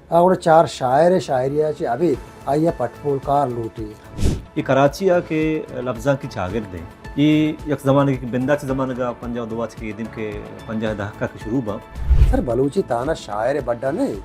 آ گڑا چار شاعر ءِ شاعری ءَ چہ ابید آئی ءَ پٹ پول کار لوٹی۔ اے کراچی ءَ کہ لبزانکی چاگرد ایں، اے یک زمانگے کہ بندات ءِ زمانگ ءَ پنجاہ ءُ دو ءَ چہ کہ اے دیم کہ پنجاہ ءِ دہک ءَ کہ شروع باں۔ سر، بلوچی تہنا شاعر ءِ بڈا نہ ایں،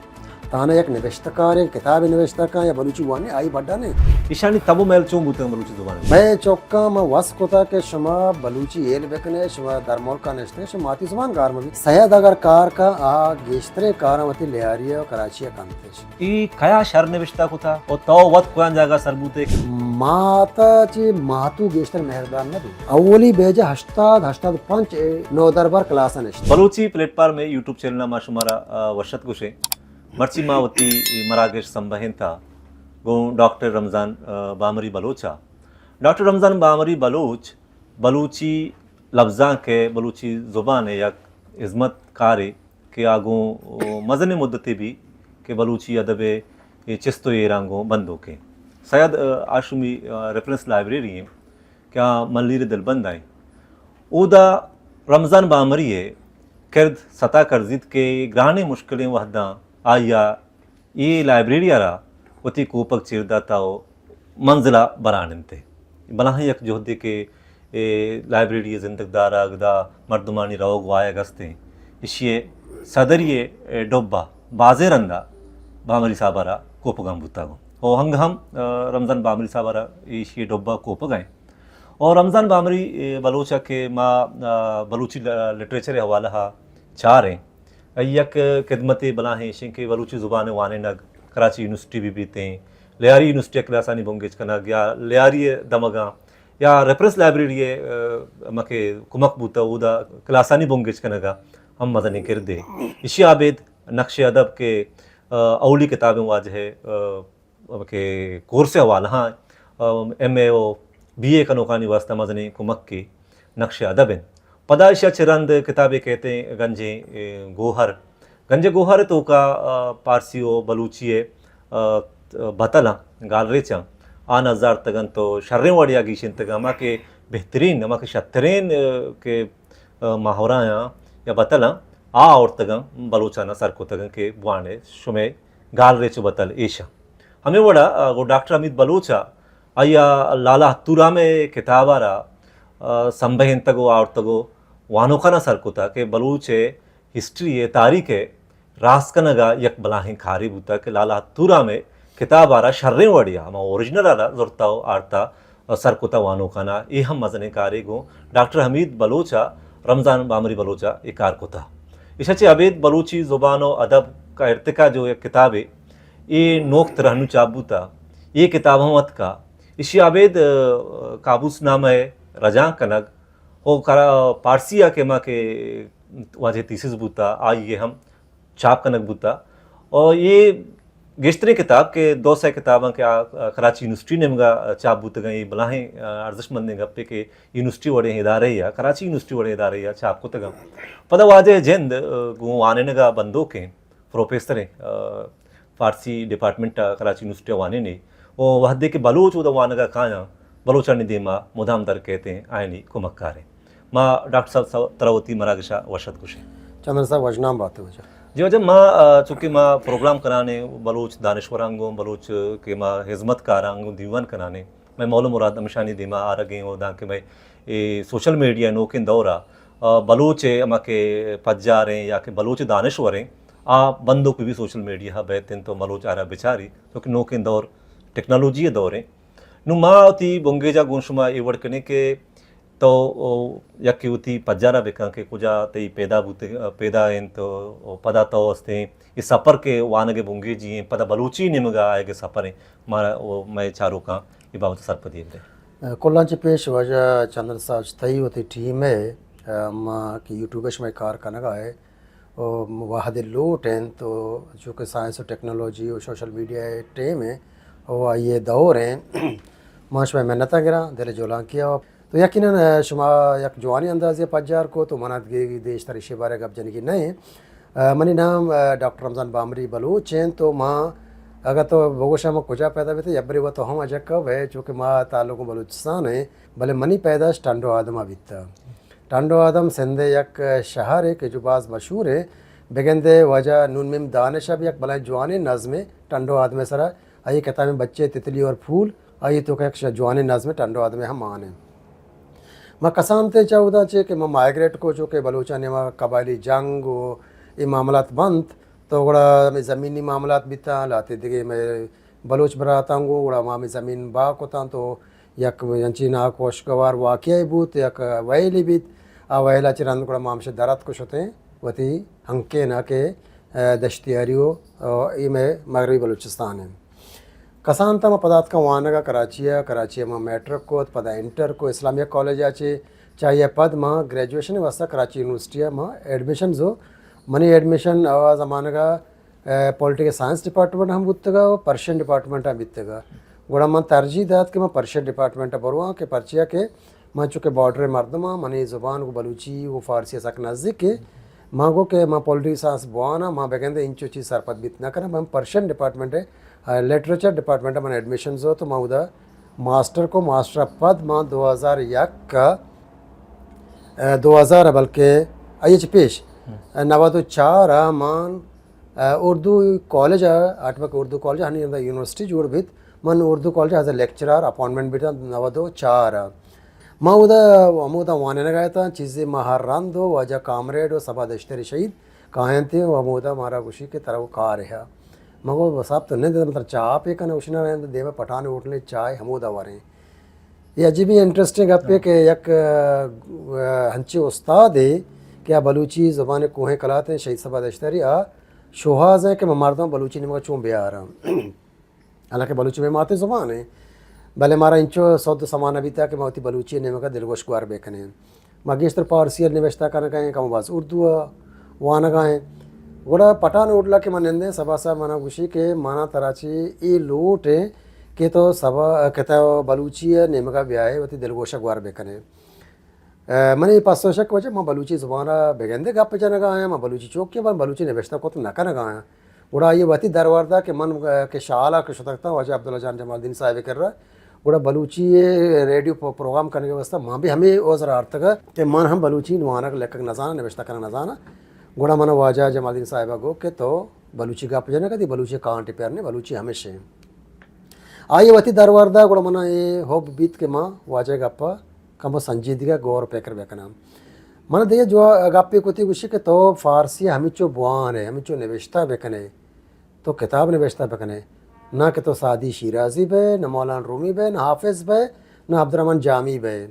تہنا یک نبشتہ کارے، کتابے نبشتہ کن یا بلوچی وانی، آئی بڈا نہ ایں۔ ایشانی تب ءُ مئیل چون بوتگ بلوچی زبان ءَ؟ مئے چکاں ما وس کتگ کہ شما بلوچی ہیل بکن ئے، شما درملک ءَ نشتگ ئے، شما ماتی زبان گار مہ بیت۔ سید اگر کار کن، آ گیشتریں کاراں وتی لیاری ءَ کراچی ءَ کنت اش۔ اے کیا شر نبشتہ کتا ءُ تو وت کجام جاگہ سر بوتے؟ مات ءَ چہ ماتو گیشتر مہردار نہ بیت۔ اولی بیجہ ہشتاد، ہشتاد ءُ پنچ ءَ نودربر کلاس ءَ نشت۔ بلوچی پلیٹ فارم ءِ یوٹیوب چینل ءَ ما شمارا، آ، وش اتک گوشیں۔ مرچی ما وتی مراگش سمبہینتا گوں ڈاکٹر رمضان، آ، بامری بلوچ ءَ۔ ڈاکٹر رمضان بامری بلوچ بلوچی لبزانک ءِ، بلوچی زبان ءِ یک ہزمت کارے کہ آ گوں مزنیں مدتے بی کہ بلوچی ادب ءِ چست ءُ ایراں گوں بندوک ایں۔ سید، آ، ہاشمی، آ، ریفرنس لائبریری ایں کہ آ ملیر ءِ دلبند ءَ ایں۔ اودا رمضان بامری ءِ کرد ستا کرزیت کہ گرانیں مشکلیں وہداں آئی ءَ اے لائبریری ءَ را وتی کوپگ چیر داتا ءُ منزل ءَ بران انت۔ بلاہیں یک جہدے کہ اے لائبریری ءِ زندگ دارگ، ادا مردمانی روگ وایگ است انت، ایشی ءِ صدری ءِ ڈبہ بازیں رندا بامری صاحب ءَ را کوپگاں بوتگ۔ او ہنگ ہم، آ، رمضان بامری صاحب ءَ را ایشی ءِ ڈبہ کوپگ ءَ انت۔ او رمضان بامری، اے، بلوچ ءَ کہ ما، آ، بلوچی ل-، لٹریچر ءِ حوالہ ءَ چاریں۔ آئی یک خدمتے بلاہیں ایش انت کہ بلوچی زبان ءِ وانینگ کراچی یونیورسٹی بہ بیتیں، لیاری یونیورسٹی ءَ کلاسانی بنگیج کنگ یا لیاری ءِ دمگاں یا ریفرنس لائبریری ءَ، آ، ہما کہ کمک بوتہ اودا کلاسانی بنگیج کنگ ءَ ہم مزنیں کردے۔ ایشی ءَ ابید نقش ادب کہ، آ، اولی کتابیں واجہ ءِ، آ، کہ کورس ءِ حوالہ ءَ، آ، ایم اے ءُ بی اے کنوکانی واستہ مزنیں کمکے نقش ادب انت۔ پدا ایشی ءَ چہ رند کتابے کئیت گنجیں، اے، گوہر۔ گنجیں گوہر ءِ توکا، آ، پارسی ءُ بلوچی ءِ، آ، بتلاں، گالریچاں آ نزارتگ انت ءُ شریں وڑے ءَ گیشینتگ، ہما کہ بہترین، ہما کہ شترین، آ، کہ، آ، ماہوراں یا بتلاں آ آورتگ انت، بلوچاں سر کتگ انت کہ بوان ئے، شمئے گالریچ ءُ بتل ایش انت۔ ہمے وڑا، آ، گوں ڈاکٹر حمید بلوچ ءَ آئی ءَ لالا ہتورام ءِ کتاب ءَ را، آ، سمبہینتگ ءُ آورتگ ءُ وانوکاں سر کتگ کہ بلوچ ءِ ہسٹری ءِ، تاریخ ءِ راست کنگ ءَ یک بلاہیں کارے بوتگ کہ لالا ہتورام ءِ کتاب ءَ را شریں وڑے ءَ ہما اوریجنل ءَ را زرتہ ءُ آرتہ ءُ سر کتہ وانوکاں ءَ۔ اے ہم مزنیں کارے گوں ڈاکٹر حمید بلوچ ءَ، رمضان بامری بلوچ ءَ اے کار کتہ۔ ایشاں چہ ابید بلوچی زبان ءُ ادب کا ارتقا جو یک کتابے، اے نوک ترا نوں چاپ بوتہ، اے کتاب ہم اتکہ۔ ایشی ءَ ابید، آ، کابوس نامہ ءِ رجانک کنگ ءُ کرا-، پارسی ءَ کہ ما کہ واجہ تھیسس بوتہ، آئی ءَ ہم چاپ کنگ بوتہ۔ ءُ اے گیشتریں کتاب کہ دو سئے کتاباں کہ آ کراچی یونیورسٹی نیمگا چاپ بوتگاں، اے بلاہیں، آ، ارزشمندیں گپے کہ یونیورسٹی وڑیں ادارے یا کراچی یونیورسٹی وڑیں ادارے یا چاپ کتگاں۔ پدا واجہ جند، آ، گوں وانینگا بندوکیں پروفیسریں، آ، فارسی ڈیپارٹمنٹ ءَ کراچی یونیورسٹی ءَ وانینے۔ ءُ وہدے کہ بلوچ اودا وانگ ءَ کایاں، بلوچانی دیما مدام در کئیت ایں، آیانی کمک کاریں۔ ما ڈاکٹر صاحب، صاحب ترا وتی مراگش ءَ وش اتک گوشیں۔ چندن صاحب، وشنام بات ئے واجہ۔ جی واجہ، ما، آ، چونکہ ما پروگرام کنانیں بلوچ دانشوراں گوں، بلوچ کہ ما ہزمت کاراں گوں دیوان کنانیں، مئے مول ءُ مراد ہمشانی دیما آرگیں ءُ دانکہ مئے اے سوشل میڈیا نوکیں دور ءَ، آ، بلوچ ءِ ہما کہ پجاریں یا کہ بلوچ دانشوریں، آ بندوک بہ بی سوشل میڈیا ءَ بیت انت ءُ بلوچ آرا بچاری، چونکہ نوکیں دور ٹیکنالوجی ءِ دوریں۔ نوں ما وتی بنگیج ءَ گوں شما اے وڑ کنیں کہ تو، او، یکے وتی پجار ءَ بکن کہ کجا تئی پیدا بوت، پیدا انت ءُ پدا تو استیں اے سفر کہ وانگ ءِ بنگیجی انت، پدا بلوچی نیمگ ءَ آیگ ءِ سفر انت، مارا ءُ مئے چاروکاں اے بابت ءَ سرپدی بدے۔ کلاں چہ پیش واجہ چندن صاحب، تئی وتی ٹیم ءِ، ما کہ یوٹیوب ءَ شمئے کار کنگ ءَ ایں، ءُ وہدے لوٹ انت ءُ چونکہ سائنس ءُ ٹیکنالوجی ءُ سوشل میڈیا ءِ ٹیم ءَ ءُ آئی ءِ دور ءَ، ما شمئے منتاں گراں، دل ءِ جہلانکی ءَ۔ تو یقیناً شما یک جوانیں اندازے ءَ پجار کت ءُ من ءَ دگہ گیشتر ایشی بارے ءَ گپ جنگی نہ انت۔ منی نام ڈاکٹر رمضان بامری بلوچ انت ءُ ما، اگاں تو بگوش ئے ما کجا پیدا بیتگ، یک برے وت تو ہم اجکہ بئے، چونکہ ما تعلق گوں بلوچستان ءَ، بلے منی پیدائش ٹنڈو آدم ءَ بیتگ۔ ٹنڈو آدم سندھ ءِ یک شہرے کہ جو باز مشہوریں، بگندے واجہ نون میم دانش ءَ بھی یک بلائیں جوانیں نظمے ٹنڈو آدمے سرا، آئی کتابیں بچے تتلی اور پھول، آئی توکا یک ش-، جوانیں نظمے ٹنڈو آدمے ہم مان ایں۔ ما کسانتے چہ اودا چے کہ ما مائگریٹ کو، چو کہ بلوچانی ما قبائلی جنگ و اے معاملات بنت، تو گڑا ہمے زمینی معاملات بیتاں، لہتے دگہ مئے بلوچ براتاں گوں، گڑا ما ہمے زمین بہا کتاں، تو یک انچیں ناکوشگوار واقعہ بوت، یک ویلے بیت، آ ویلا چہ رند گڑا ما ہمشہ در اتک و شتیں وتی ہنکین ءَ کہ، ءَ، دشتیاری و، ءَ، اے مئے مغربی بلوچستان انت۔ کسان تا ما پدا اتکاں وانگ ءَ کراچی ءَ، کراچی ءَ ما میٹرک کت، پدا انٹر کو اسلامیہ کالج ءَ چے، چہ آئی ءَ پد ما گریجویشن ءِ واستہ کراچی یونیورسٹی ءَ ما ایڈمیشن زو۔ منی ایڈمیشن آ زمانگ ءَ، ءَ، پولیٹیکل سائنس ڈپارٹمنٹ ہم بوتگ ءُ پرشین ڈپارٹمنٹ ہم بیتگ ءَ۔ گڑا من ترجیح دات کہ من پرشین ڈپارٹمنٹ ءَ برواں کہ پرچیا کہ من چونکہ بارڈر ءِ مردم آں، منی زبان گوں بلوچی گوں فارسی ءَ سک نزیک ایں۔ من گو کہ من پولیٹیکل سائنس بوان آں، من بگندے انچو چیز سرپد بیت نہ کناں۔ من پرشین ڈپارٹمنٹ ءَ، لٹریچر ڈپارٹمنٹ ءَ من ایڈمیشن زرت، من اودا ماسٹر کو، ماسٹر ءَ پد من دو ہزار یک ءَ، ءَ، دو ہزار ءَ بلکہ آئی ءَ چہ پیش، ءَ، نود و چار ءَ من، ءَ، اردو کالج ءَ، آٹمک اردو کالج ءَ، ہنی ہمدا یونیورسٹی جوڑ بیت، من اردو کالج ءَ ایز اے لیکچرر اپوائنٹمنٹ بیتاں نود و چار ءَ۔ ما اودا، ہمودا وانینگ ءَ اتاں، چیزے ما ہر رند و واجہ کامریڈ و صبا دشتری شہید کاینت و ہمودا مارا گوشی کہ ترا وہ کار ہے۔ ما گو صاحب تو نند، من ترا چاہ پہ کناں، گوشی نہ، دیما پٹھان ہوٹل چائے ہمودا وریں۔ یہ عجیبی انٹرسٹنگ گپے کہ یک، ءَ، ہنچے استادے کہ آ بلوچی زبان کوہیں کلات ہیں، شہید صبا دشتری، آ شوہاز ہیں کہ من مردم بلوچی نیمگا چون بیاراں۔ حالانکہ بلوچی مئے ماتی زبان ایں، بلے مارا انچو سود و سما نہ بیتا کہ ما وتی بلوچی ءِ نیمگا دلگوش گوار بکنیں۔ ما گیشتر پارسی ءَ نوشتہ کنگا ایں، کم و باز اردو ءَ وانگا ایں۔ گڑا پٹھان ہوٹل ءَ کہ من نندیں، صبا صاحب منا گوشی کہ منا ترا چی اے لوٹ ایں کہ تو صبا، کہ تو بلوچی ءِ نیمگا بیائے، وتی دلگوش ءَ گوار بکنے۔ ءَ، من اے پسو شک واجہ، من بلوچی زبان ءَ بگندے گپ جنگا آیاں، من بلوچی چوکی، من بلوچی نوشتہ کت نہ کنگا آیاں۔ گڑا آئی ءَ وتی درور دا کہ من، ءَ، کہ شال ءَ کہ شتگ اتاں واجہ عبداللہ جان جمالدینی صاحب ءِ کرا، گڑا بلوچی ءِ ریڈیو پرو-، پروگرام کنگ ءِ واستہ من بھی ہمے عذر آرتگ کہ من ہم بلوچی وانگ، لکھگ نہ زاناں، نوشتہ کنگ نہ زاناں۔ گڑا من واجہ جمالدینی صاحب ءَ گو کہ تو بلوچی گپ جنگ ءَ، تئی بلوچی کانٹے پر نے، بلوچی ہمیش ایں۔ آئی ءَ وتی درور دا، گڑا من اے حب بیت کہ من واجہ ءِ گپ ءَ کمو سنجیدگی ءَ غور ءُ پکر بکناں۔ من دگہ جو گپے کتی، گوشی کہ تو فارسی ءَ ہمینچو بوان ئے، ہمینچو نوشتہ بکن ئے، تو کتاب نوشتہ بکن ئے، نہ کہ تو سعدی شیرازی بئے، نہ مولانا رومی بئے، نہ حافظ بئے، نہ عبدالرحمن جامی بئے۔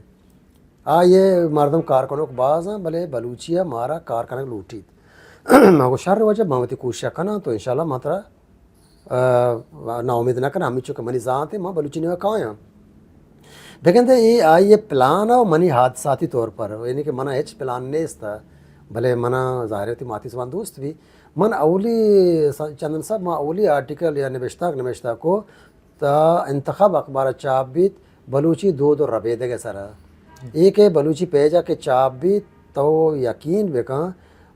آ، اے مردم کار کنوک باز اَنت، بلے بلوچی ءَ مارا کار کنگ لوٹیت۔ من گو شر واجہ، من وتی کوشش کناں، تو انشاءاللہ من ترا ءَ، ناامید نہ کناں، ہمینچو کہ منی زانت اِنت، من بلوچی نیمگ ءَ کایاں۔ بگندے اے آئی ءِ پلان ءَ و منی حادثاتی طور پر، یعنی کہ منا ہچ پلان نیست، بلے منا ظاہر ہے وتی ماتی زبان دوست بی۔ من اولی س-، چندن صاحب، من اولی آرٹیکل یا نبشتہ نوشتہ کو تا انتخاب اخبار ءَ چاپ بیت، بلوچی دود و ربیدگ ءِ سرا۔ اے کہ بلوچی پیج ءَ کہ چاپ بیت، تو یقین بکن،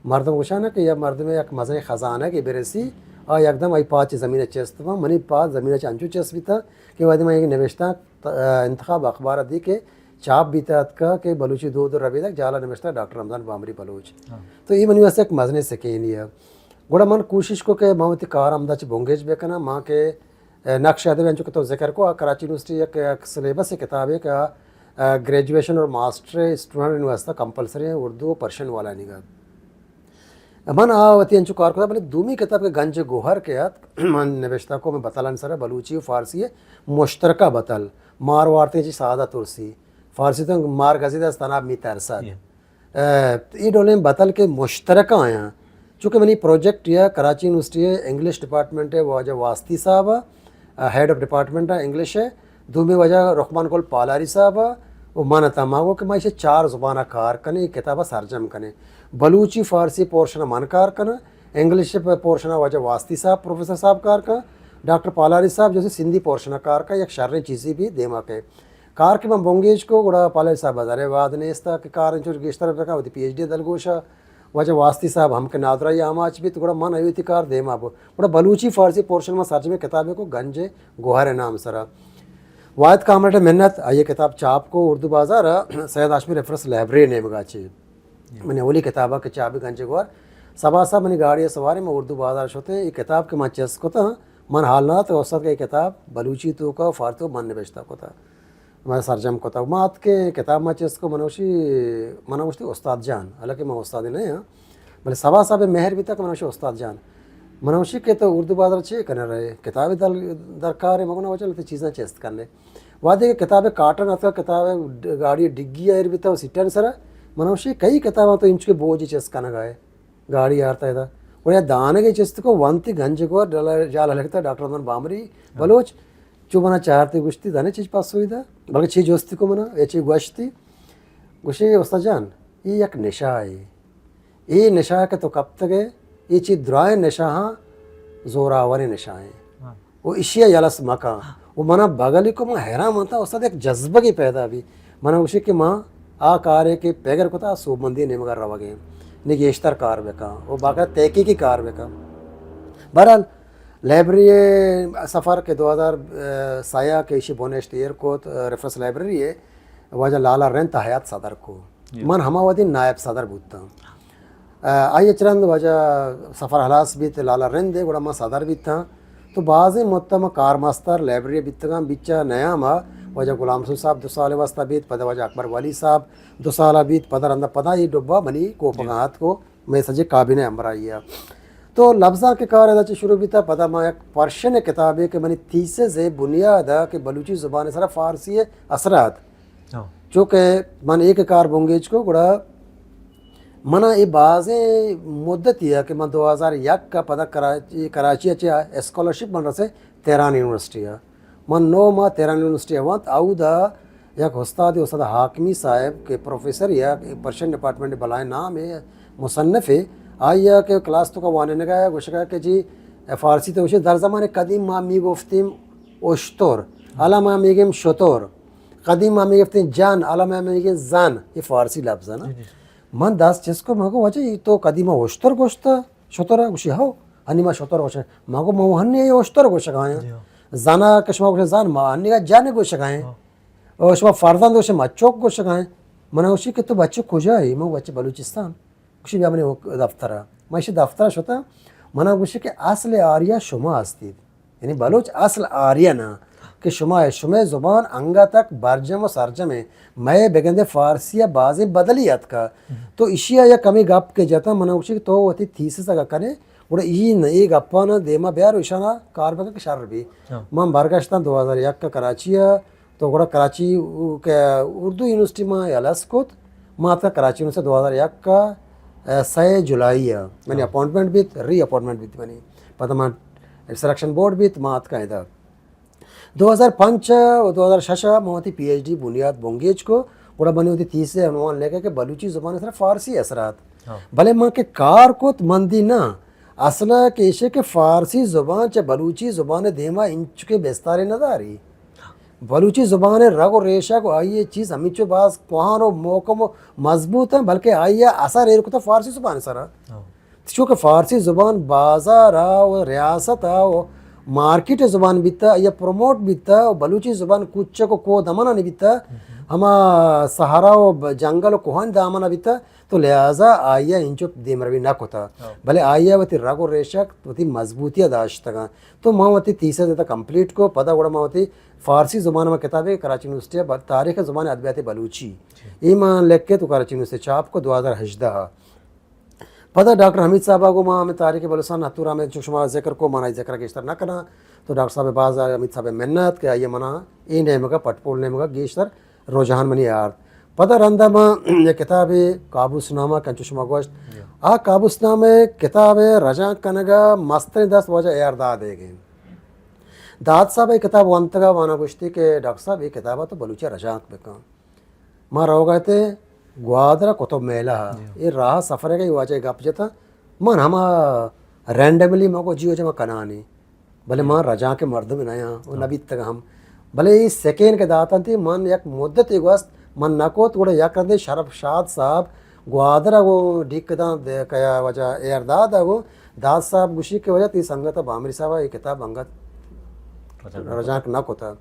مردم گوشاں نا کہ یک مردمے یک مزنیں خزانگے برسی، آ یکدم آئی پاد چہ زمین ءَ چست بنت۔ منی پاد زمین ءَ چہ انچو چست بیتگ کہ وہدے من یک نبشتہ ت-، انتخاب اخبار ءَ دی کہ چاپ بیتگ اتکگ کہ بلوچی دود و ربیدگ، جہلا نبشتہ ڈاکٹر رمضان بامری بلوچ۔ ہاں۔ تو اے منی واسطہ یک مزنیں سکینے ءَ۔ گڑا من کوشش کو کہ من وتی کار ہمدا چہ بنگیج بکناں، من کہ ءَ، نقش ادب انچو کہ تو ذکر کو، آ کراچی یونیورسٹی یک، یک سلیبس کتابے کہ آ، آ، گریجویشن اور ماسٹر اسٹوڈنٹ واسطہ کمپلسری اِنت، اردو و پرشین والانی گا۔ من آ وتی انچو کار کتا، بلے دومی کتاب کہ گنج گوہر کہ ات، من نوشتہ کو، من بتلانی سرا بلوچی و فارسی مشترکہ بتل، مار وارتیں چی سادہ ترسی، فارسی تو مار گزید از تناب می‌ترسد۔ ءَ، اے ڈولیں بتل کہ مشترکہ آیاں۔ چونکہ منی پروجیکٹ یا کراچی یونیورسٹی ءِ انگلش ڈپارٹمنٹ ءِ واجہ واسطی صاحب ءَ، ہیڈ آف ڈپارٹمنٹ ءَ انگلش ءِ، دومی واجہ رخمان گل پالاری صاحب ءَ و من اتاں۔ ما گو کہ ما ایشی چار زبان ءَ کار کنیں، اے کتاب ءَ سرجم کنیں۔ بلوچی فارسی پورشن ءَ من کار کناں، انگلش ءِ پورشن ءَ واجہ واسطی صاحب، پروفیسر صاحب کار کن، ڈاکٹر پالاری صاحب جو سندھی پورشن ءَ کار کن، یک شریں چیزے بی دیما کئے۔ کار کہ من بنگیج کو، گڑا پالاری صاحب ءَ ظاہر ہے وہد نیست کہ کار انچو گیشتر بکن، وتی پی ایچ ڈی ءِ دلگوش ءَ۔ واجہ واسطی صاحب ہم کہ نادراہی آماچ بیت، گڑا من آئی وتی کار دیما بو۔ گڑا بلوچی فارسی پورشن من سرجمیں کتابے کو گنج گوہر ءِ نام سرا۔ واحد کامریڈ ءِ منت، آئی کتاب چاپ کو اردو بازار ءَ، سید ہاشمی ریفرنس لائبریری ءِ نیمگا چی۔ منی اولی کتاب ءَ کہ چاپ بی گنج گوہر، سبا سا منی گاڑی ءَ سواریں، من اردو بازار شتیں، اے کتاب کہ من چست کتاں، من حال نہ دات کہ استاد کہ اے کتاب بلوچی توکا، فارسی توکا من نبشتہ کتا، من سرجم کتا۔ من اتکیں کتاب من چست کو، من گوشی، من گوشتی استاد جان، حالانکہ من استادے نہ آں، بلے سبا سا بے مہر بیتا کہ من گوشی استاد جان، من گوشی کہ تو اردو بازار چے کنگ ءَ رئے؟ کتابے در-، درکار ایں؟ من گوشی نہ واجہ، لہتے چیزاں چست کنیں۔ وہدے کہ کتاب ءِ کارٹن اتکا، کتاب ءِ ڈ-، گاڑی ءِ ڈگی ءَ ایر بیتا و سیٹانی سرا، من گوشی کئی کتاباں تو انچکے بوجھ چست کنگا ئے گاڑی ءَ آرتا ادا۔ گڑا یک دانگے چست کو، ونتی گنج کو، ڈل-، جال لگتا ڈاکٹر رمضان بامری بلوچ، چو منا چارتی گوشتی، زانے چے پسوی دا، بلکہ چے جستی کو منا، یا چے گوشتی؟ گوشی، استاد جان، اے یک نشہ اے۔ اے نشہ کہ تو کپتگ ئے، اے چہ درائیں نشہاں زوراوریں نشہ ایں۔ ہاں۔ و ایشی ءَ یلس مکن۔ و منا بغلی کو، من حیران منتا، استاد، یک جذبگے پیدا بی۔ منا گوشی کہ ما آ کارے کہ پگر کتا، سوبمندی نیمگا روگیں، نی گیشتر کار بکن و باقاعدہ تحقیقی کار بکن۔ بہرحال، لائبریری ءِ سفر کہ دو ہزار سئے ءَ کہ ایشی بنیشت ایر کت، ریفرنس لائبریری ءِ، واجہ لالا رند ءَ حیات صدر کو۔ جی۔ من ہما وہدی نائب صدر بوتاں۔ آ، آئی ءَ چہ رند واجہ سفر ہلاس بیت، لالا رند ءَ، گڑا من صدر بیتاں۔ تو بازیں مدت ءَ من کارمستر لائبریری بیتگاں، بیچ ءَ نیام ءَ واجہ غلام رسول صاحب دو سال ءِ واسطہ بیت، پدا واجہ اکبر ولی صاحب دو سال ءَ بیت، پدا رند ءَ پدا اے ڈبہ منی کوپگاں اتک و مئے سجے کابینہ ہمراہی ءَ۔ تو لبزانک ءِ کار ادا چہ شروع بیتا، پدا ما یک پرشن کتابے کہ منی تھیسز ءِ بنیاد ءَ کہ بلوچی زبان ءِ سرا فارسی ءِ اثرات۔ ہاں۔ چونکہ من اے کہ کار بنگیج کو، گڑا منا اے بازیں مدتی ءَ کہ من دو ہزار یک ءَ پدا کراچی، کراچی ءَ چہ اسکالرشپ من رسے تہران یونیورسٹی ءَ۔ من نو ماہ تہران یونیورسٹی ءَ ونت، اودا یک استادے، استاد حاکمی صاحب کہ پروفیسر یا پرشین ڈپارٹمنٹ ءِ بلائیں نامیں مصنفے، آئی ءَ کہ کلاس توکا وانینگا ءَ گوشگا کہ جی فارسی تو گوشے، در زمان قدیم ما می‌گفتیم اشتر، حالا ما می‌گیم شتر، قدیم ما می‌گفتیم جن، حالا ما می‌گیم زن، اے فارسی لبز ایں نا۔ جی، جی۔ من دست چست کو، من گو واجہ اے تو قدیم اشتر گوشتا؟ شتر ءَ؟ گوشی، ہو، ہنی ما شتر گوشیں۔ ما گو، ما ہنی اے اشتر گوشگا آں۔ جی ہاں۔ زنا کہ شما گوشے زن، ما ہنی جن گوشگا آں۔ ہاں۔ او شما فرزند گوشے، ما چک گوشگا آں۔ منا گوشی کہ تو بچے کجا ئے؟ من گو بچے بلوچستان۔ گوشی بیا منی دفتر ءَ۔ ما ایشی دفتر ءَ شتاں۔ منا گوشی کہ اصل آریا شما ہستید۔ یعنی بلوچ اصل آرین اَنت کہ شما، شمئے زبان انگت تک برجم و سرجم اِنت۔ مئے بگندے فارسی ءَ بازیں بدلی اتکگ۔ تو ایشی ءَ یک کمے گپ کہ جتاں، من گوشی کہ تو وتی تھیسس اگاں کنے، گڑا اے نہ، اے گپاں نہ دیما بیار و ایشاں کار بکن کہ شر بی۔ ہاں۔ من برگشتاں دو ہزار یک ءَ کراچی ءَ، تو گڑا کراچی ءَ کہ اردو یونیورسٹی ما یلس کت، ما اتکاں کراچی یونیورسٹی دو ہزار یک ءَ، سئے جولائی ءَ منی ہاں۔ اپوائنٹمنٹ بیت، ری اپوائنٹمنٹ بیت منی۔ پدا من سلیکشن بورڈ بیت، ما اتکاں ادا۔ دو ہزار پنچ ءَ و دو ہزار شش ءَ من وتی پی ایچ ڈی بنیاد بنگیج کو، گڑا منی وتی تھیسس ءِ عنوان لکھگ کہ بلوچی زبان ءِ سرا فارسی اثرات۔ ہاں۔ بلے من کہ کار کت، من دی نہ، اصل ءَ کہ ایش کہ فارسی زبان چہ بلوچی زبان ءِ دیما انچکیں بستارے نہ داری۔ بلوچی زبان ءِ رگ و ریشگ و آئی ءِ چیز ہمینچو باز کوہن و محکم و مضبوط اَنت، بلکہ آئی ءَ اثر ایر کتگ فارسی زبان ءِ سرا۔ ہاں۔ چونکہ فارسی زبان بازار ءَ و ریاست ءَ و مارکیٹ ءِ زبان بیتگ، آئی ءَ پروموٹ بیتگ و بلوچی زبان کوچک و کوہ دمنانی بیتگ، ہما صحرا و ب-، جنگل و کوہانی دامن ءَ بیتگ، تو لہذا آئی ءَ انچو دیمروی نہ کتگ۔ ہاں۔ بلے آئی ءَ وتی رگ و ریشگ، وتی مضبوطی ءَ داشتگ اَنت۔ تو من وتی تھیسس ادا کمپلیٹ کو، پدا گڑا من وتی فارسی زبان ءَ من کتابے کراچی یونیورسٹی ءَ ب-، تاریخ زبان ادبیات بلوچی، جی۔ اے من لکھت و کراچی یونیورسٹی چاپ کو دو ہزار ہژدہ ءَ۔ پدا ڈاکٹر حمید صاحب ءَ گوں ما ہمے تاریخ بلوچستان ءَ ہتور احمد چو شما ذکر کو، من آئی ذکر ءَ گیشتر نہ کناں۔ تو ڈاکٹر صاحب ءَ باز حمید صاحب ءَ منت کہ آئی ءَ منا اے نیمگ ءَ پٹ پول نیمگ ءَ گیشتر رجحان منی آرت۔ پدا رند ءَ ما یک کتابے کابوس نامہ کہ انچو شما گوشت، جی۔ آ کابوس نامہ کتاب ءِ رجانک کنگ ءَ مستریں دست واجہ اے آر داد ئیگ اِنت۔ داد صاحب ءَ اے کتاب ونتگ ءَ وانا گوشتی کہ ڈاکٹر صاحب اے کتاب ءَ تو بلوچی ءَ رجانک بکن۔ ما روگ ءَ اتیں گوادر ءَ کتب میلہ ءَ۔ جی۔ اے راہ ءَ سفر ءَ کہ اے واجہ ءَ گپ جتاں، من ہما رینڈملی من گو جی واجہ ما کنانی۔ بلے جی۔ من رجانک ءِ مردم نہ آں، و نہ ہاں۔ بیتگ ہم۔ بلے اے سکین کہ داتنتی من یک مدتے گوست، من نہ کت، گڑا یک رندے شرف شاد صاحب گوادر ءَ گوں ڈیک داں دے کیا واجہ اے آر داد ءَ گوں، داد صاحب گوشی کہ واجہ تئی سنگت ءَ بامری صاحب ءَ اے کتاب انگت رجانک نہ کتگ۔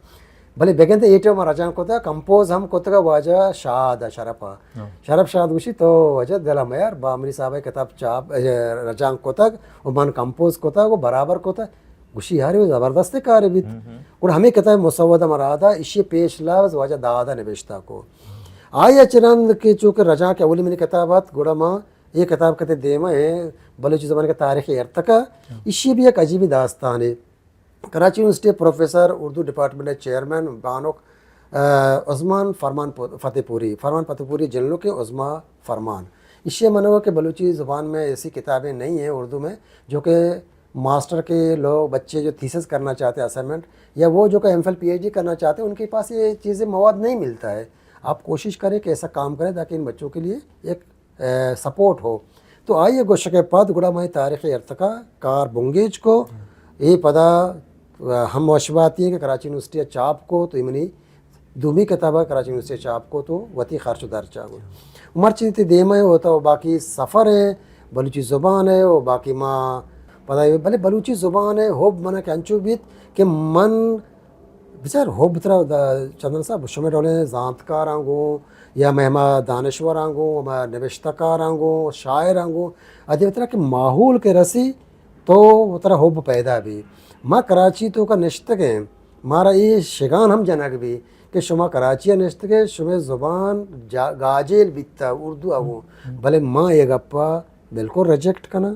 بلے بگندے اے ٹائم ما رجانک کتگ، کمپوز ہم کتگ واجہ شاد ءَ، شرپ ءَ۔ ہاں۔ شرپ شاد گوشی، تو واجہ دل ءَ میار، بامری صاحب ءِ کتاب چاپ، اے، رجانک کتگ و من کمپوز کتگ و برابر کتگ۔ گوشی، یار، اے زبردستیں کارے بیت۔ ہم، ہم۔ گڑا ہمے کتاب مسودہ مراد ءَ، ایشی پیش لفظ واجہ داد ءَ نبشتہ کو۔ آئی ءَ چہ رند کہ چونکہ رجانک اولی منی کتاب ات، گڑا ما اے کتاب کتے دیم ءَ ایں، بلوچی زبان کا تاریخ ارتقا، ایشی بھی یک عجیبیں داستانے۔ کراچی یونیورسٹی پروفیسر، اردو ڈپارٹمنٹ ءِ چیئرمین بانک، آ، عثمان فرمان پ-، فتح پوری، فرمان فتح پوری جنلوک عثمان فرمان۔ ایشی ءَ منوگ کہ بلوچی زبان میں ایسی کتابیں نہیں ہیں اردو میں جو کہ ماسٹر کے لوگ، بچے جو تھیسس کرنا چاہتے ہیں، اسائنمنٹ، یا وہ جو کہ M Phil, P H D کرنا چاہتے ہیں، ان کے پاس یہ چیزیں، مواد نہیں ملتا ہے۔ آپ کوشش کریں کہ ایسا کام کریں تاکہ ان بچوں کے لیے ایک، اے، سپورٹ ہو۔ تو آئی ءَ گوشگ ءَ پد گڑا ما تاریخ ارتقا کار بنگیج کو۔ اے پدا، اے، ہم وش باتی کہ کراچی یونیورسٹی ءَ چاپ کو، تو اے منی دومی کتاب ءَ کراچی یونیورسٹی ءَ چاپ کو تو وتی خرچ و درچ ءَ گوں۔ مرچی تئی دیم ءَ ہوتا و باقی سفر ءَ، بلوچی زبان ءَ و باقی ما پدا، بلے بلوچی زبان ءِ حب من ءَ کہ انچو بیت کہ من بچار حب ترا دا-، چندن صاحب، شمے ڈولیں زانتکاراں گوں یا مہما دانشوراں گوں، ہما نبشتہ کاراں گوں، شاعراں گوں، ادی ترا کہ ماحول کہ رسی تو ترا حب پیدا بی۔ ما کراچی توکا نشتگیں، مارا اے شگان ہم جنگ بی کہ شما کراچی ءَ نشتگے، شمے زبان جا-، گاجیل بیتا اردو ءَ گوں، بلے ما اے گپا بالکل ریجیکٹ کناں،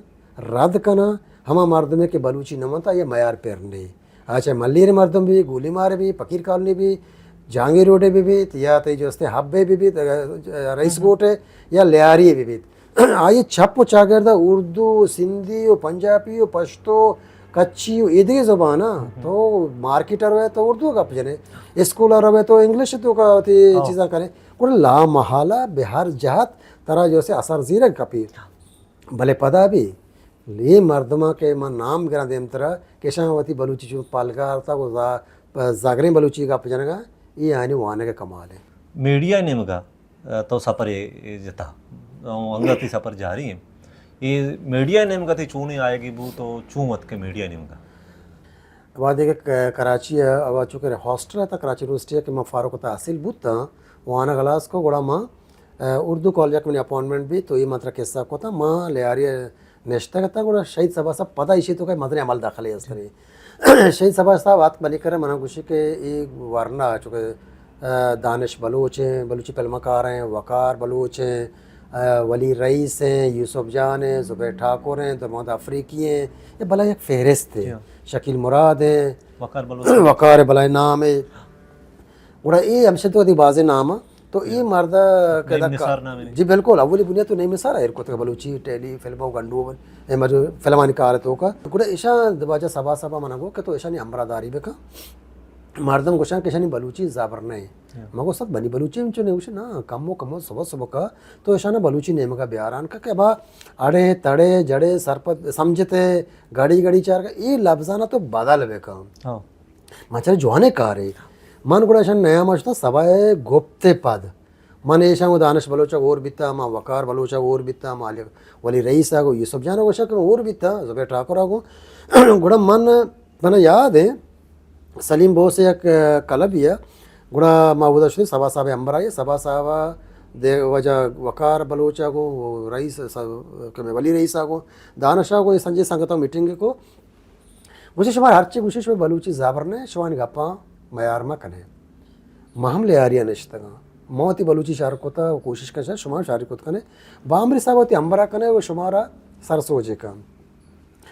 رد کناں، ہما مردمے کہ بلوچی نہ ونتا، اے میار پر نے۔ آ چاہے ملیر مردم بی، گولی مار بی، پکیر کالونی بی، جہانگیر روڈ بی بیت، یا تئی جو استے حب بی بیت، رئیس گوٹ یا لیاری بی بیت۔ آئی چپ و چاگرد اردو، سندھی و پنجابی و پشتو، کچھی و ایدگہ زبان، تو مارکیٹ روے تو اردو گپ جنے، اسکول روے تو انگلش توکا وتی چیزاں کنے۔ گڑا لا محالہ بہ ہر جہت ترا جو سے اثر زیرگ کپی۔ بلے پدا بھی اے مردماں کہ من نام گراں دیمترا کہ اشاں وتی بلوچی چون پلگار تا گو زا-، زاگریں بلوچی گپ جنگا، اے آنی وانگ کمال ہے۔ میڈیا نیمگا، ء، تو سپرے جتا، انگا تئی سپر جاری ہیں۔ اے میڈیا نیمگا تئی چونی آئیگی بو تو چون وت کے میڈیا نیمگا؟ وہدے کہ ک-، کراچی ء، او چونکہ ہاسٹل ء تا کراچی یونیورسٹی ء کہ من فاروق التحصیل بوتاں، وانگ ہلاس کو، گڑا من، ء، اردو کالج ء کہ منی اپوائنٹمنٹ بیت، تو اے من ترا قصہ کتاں، من لیاری ء نشتگ اتاں، گڑا شہید صبا صاحب پدا ایشی تو کہ مزنیں عمل داخلے استری۔ شہید صبا صاحب آتک منی کرا، منا گوشی کہ اے ورنا چونکہ، ء، دانش بلوچ ہیں، بلوچی فلم کار ہیں، وقار بلوچ ہیں، ء، ولی رئیس ہیں، یوسف جان ہیں، زبیر ٹھاکر ہیں، درمود افریقی ہیں، یہ بلا یک فہرست ہے۔ جی ہاں۔ شکیل مراد ہیں۔ وقار بلوچ۔ وقار بلائے نام ہے۔ گڑا اے ہمشہ تو دی بازیں نام آں۔ تو اے مرد ء نعیم نثار نام ہے۔ جی بالکل، اولی بنیاد تو نعیم نثار ء ایر کتگ بلوچی ٹیلی فلم و گنڈو، اے مجو فلمانی کار تو کا۔ گڑا ایشاں واجہ صبا صبا منا گو کہ تو ایشانی ہمراہ داری بکن۔ مردم گوشاں کہ ایشانی بلوچی زبر نہ۔ ہاں۔ من گو سد بنی بلوچی ہم چو نہ گوشے، نا، کم و کم و صبح صبح کا تو ایشانا بلوچی نیمگا بیاران کا کہ ابا اڑے، تڑے، جڑے، سرپد، سمجھتے، گڑی گڑی چار کا، اے لفظانا تو بدل بکن۔ ہاں۔ من چرے جوانیں کارے۔ من گڑا ایشان نیام ء شتاں سبا ء گپت ء پد۔ من ایشاں گوں دانش بلوچ ء گور بیتاں، من وقار بلوچ ء گور بیتاں، من علی ولی رئیس ء گوں یوسف جان ء گوشاں کہ من گور بیتاں، زبیر ٹھاکر ء گوں۔ گڑا من، من یاد ہے، سلیم بوس ء یک کلبے ء، گڑا ما اودا شتیں سبا صاحب ء ہمبراہی ء، سبا صاحب ء دے واجہ وقار بلوچ ء گوں، رئیس س-، کہ مئے ولی رئیس ء گوں، دانش ء گوں، اے سنجے سنگتاں میٹنگ کو۔ گوشی، شما ہرچی گوشی، شما بلوچی زبر نہ، شما آنی گپاں میار مہ کنے۔ ما ہم لیاری ء نشتگاں۔ ما وتی بلوچی شر کتا و کوشش کن شما شاری کت کنے۔ بامری صاحب وتی ہمبرا کنے و شمارا سر سوجے کن۔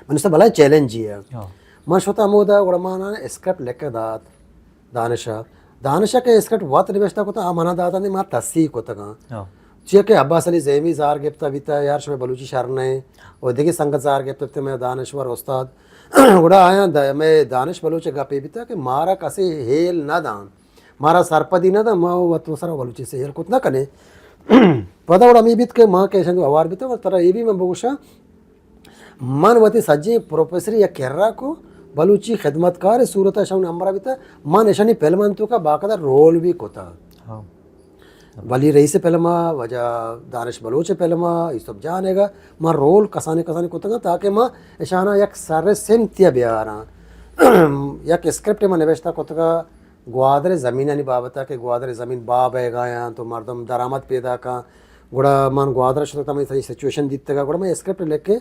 من است بلائیں چیلنج ہے۔ ہاں۔ من شتا ہمودا گڑا مانا اسکرپٹ لکھ دات۔ دانش ء۔ دانش ء کہ اسکرپٹ وت نبشتہ کتگ، آ منا داتگ، ما تصحیح کتگاں۔ ہاں۔ چیا کہ عباس علی زیمی زار گپتہ بیتہ، یار شمئے بلوچی شر نہ انت، و دگہ سنگت زار گپتہ بیتہ، مئے دانشور استاد۔ گڑا آیاں د-، مئے دانش بلوچ ء گپے بیتہ کہ مارا کسے ہیل نہ دان، مارا سرپدی نہ دان، ما وت سرا بلوچی سے ہیل کت نہ کنیں۔ پدا گڑا ہمے بیت کہ ما کہ ایشاں ہوار بیتہ، و ترا اے بھی من بگوشاں، من وتی سجیں پروفیسری یک کرا کو، بلوچی خدمتکار صورت ء شون ہمبرا بیتا، من اشانی فلم انتو کا باقاعدہ رول بھی کتا۔ ہاں۔ ولی رئیس فلم ء، واجہ دانش بلوچ فلم ء، یوسف جان ء گا، من رول کسانی کسانی کتگا تاکہ من اشانا یک سر سمتی بیاراں۔ یک اسکرپٹ من نوشتہ کتگا، گوادر زمینانی بابت ءَ کہ گوادر زمین بہا بئیگایاں تو مردم درآمد پیدا کن۔ گڑا من گوادر شتگ، تمام سچویشن دیتگ، گڑا من اسکرپٹ لکھ کے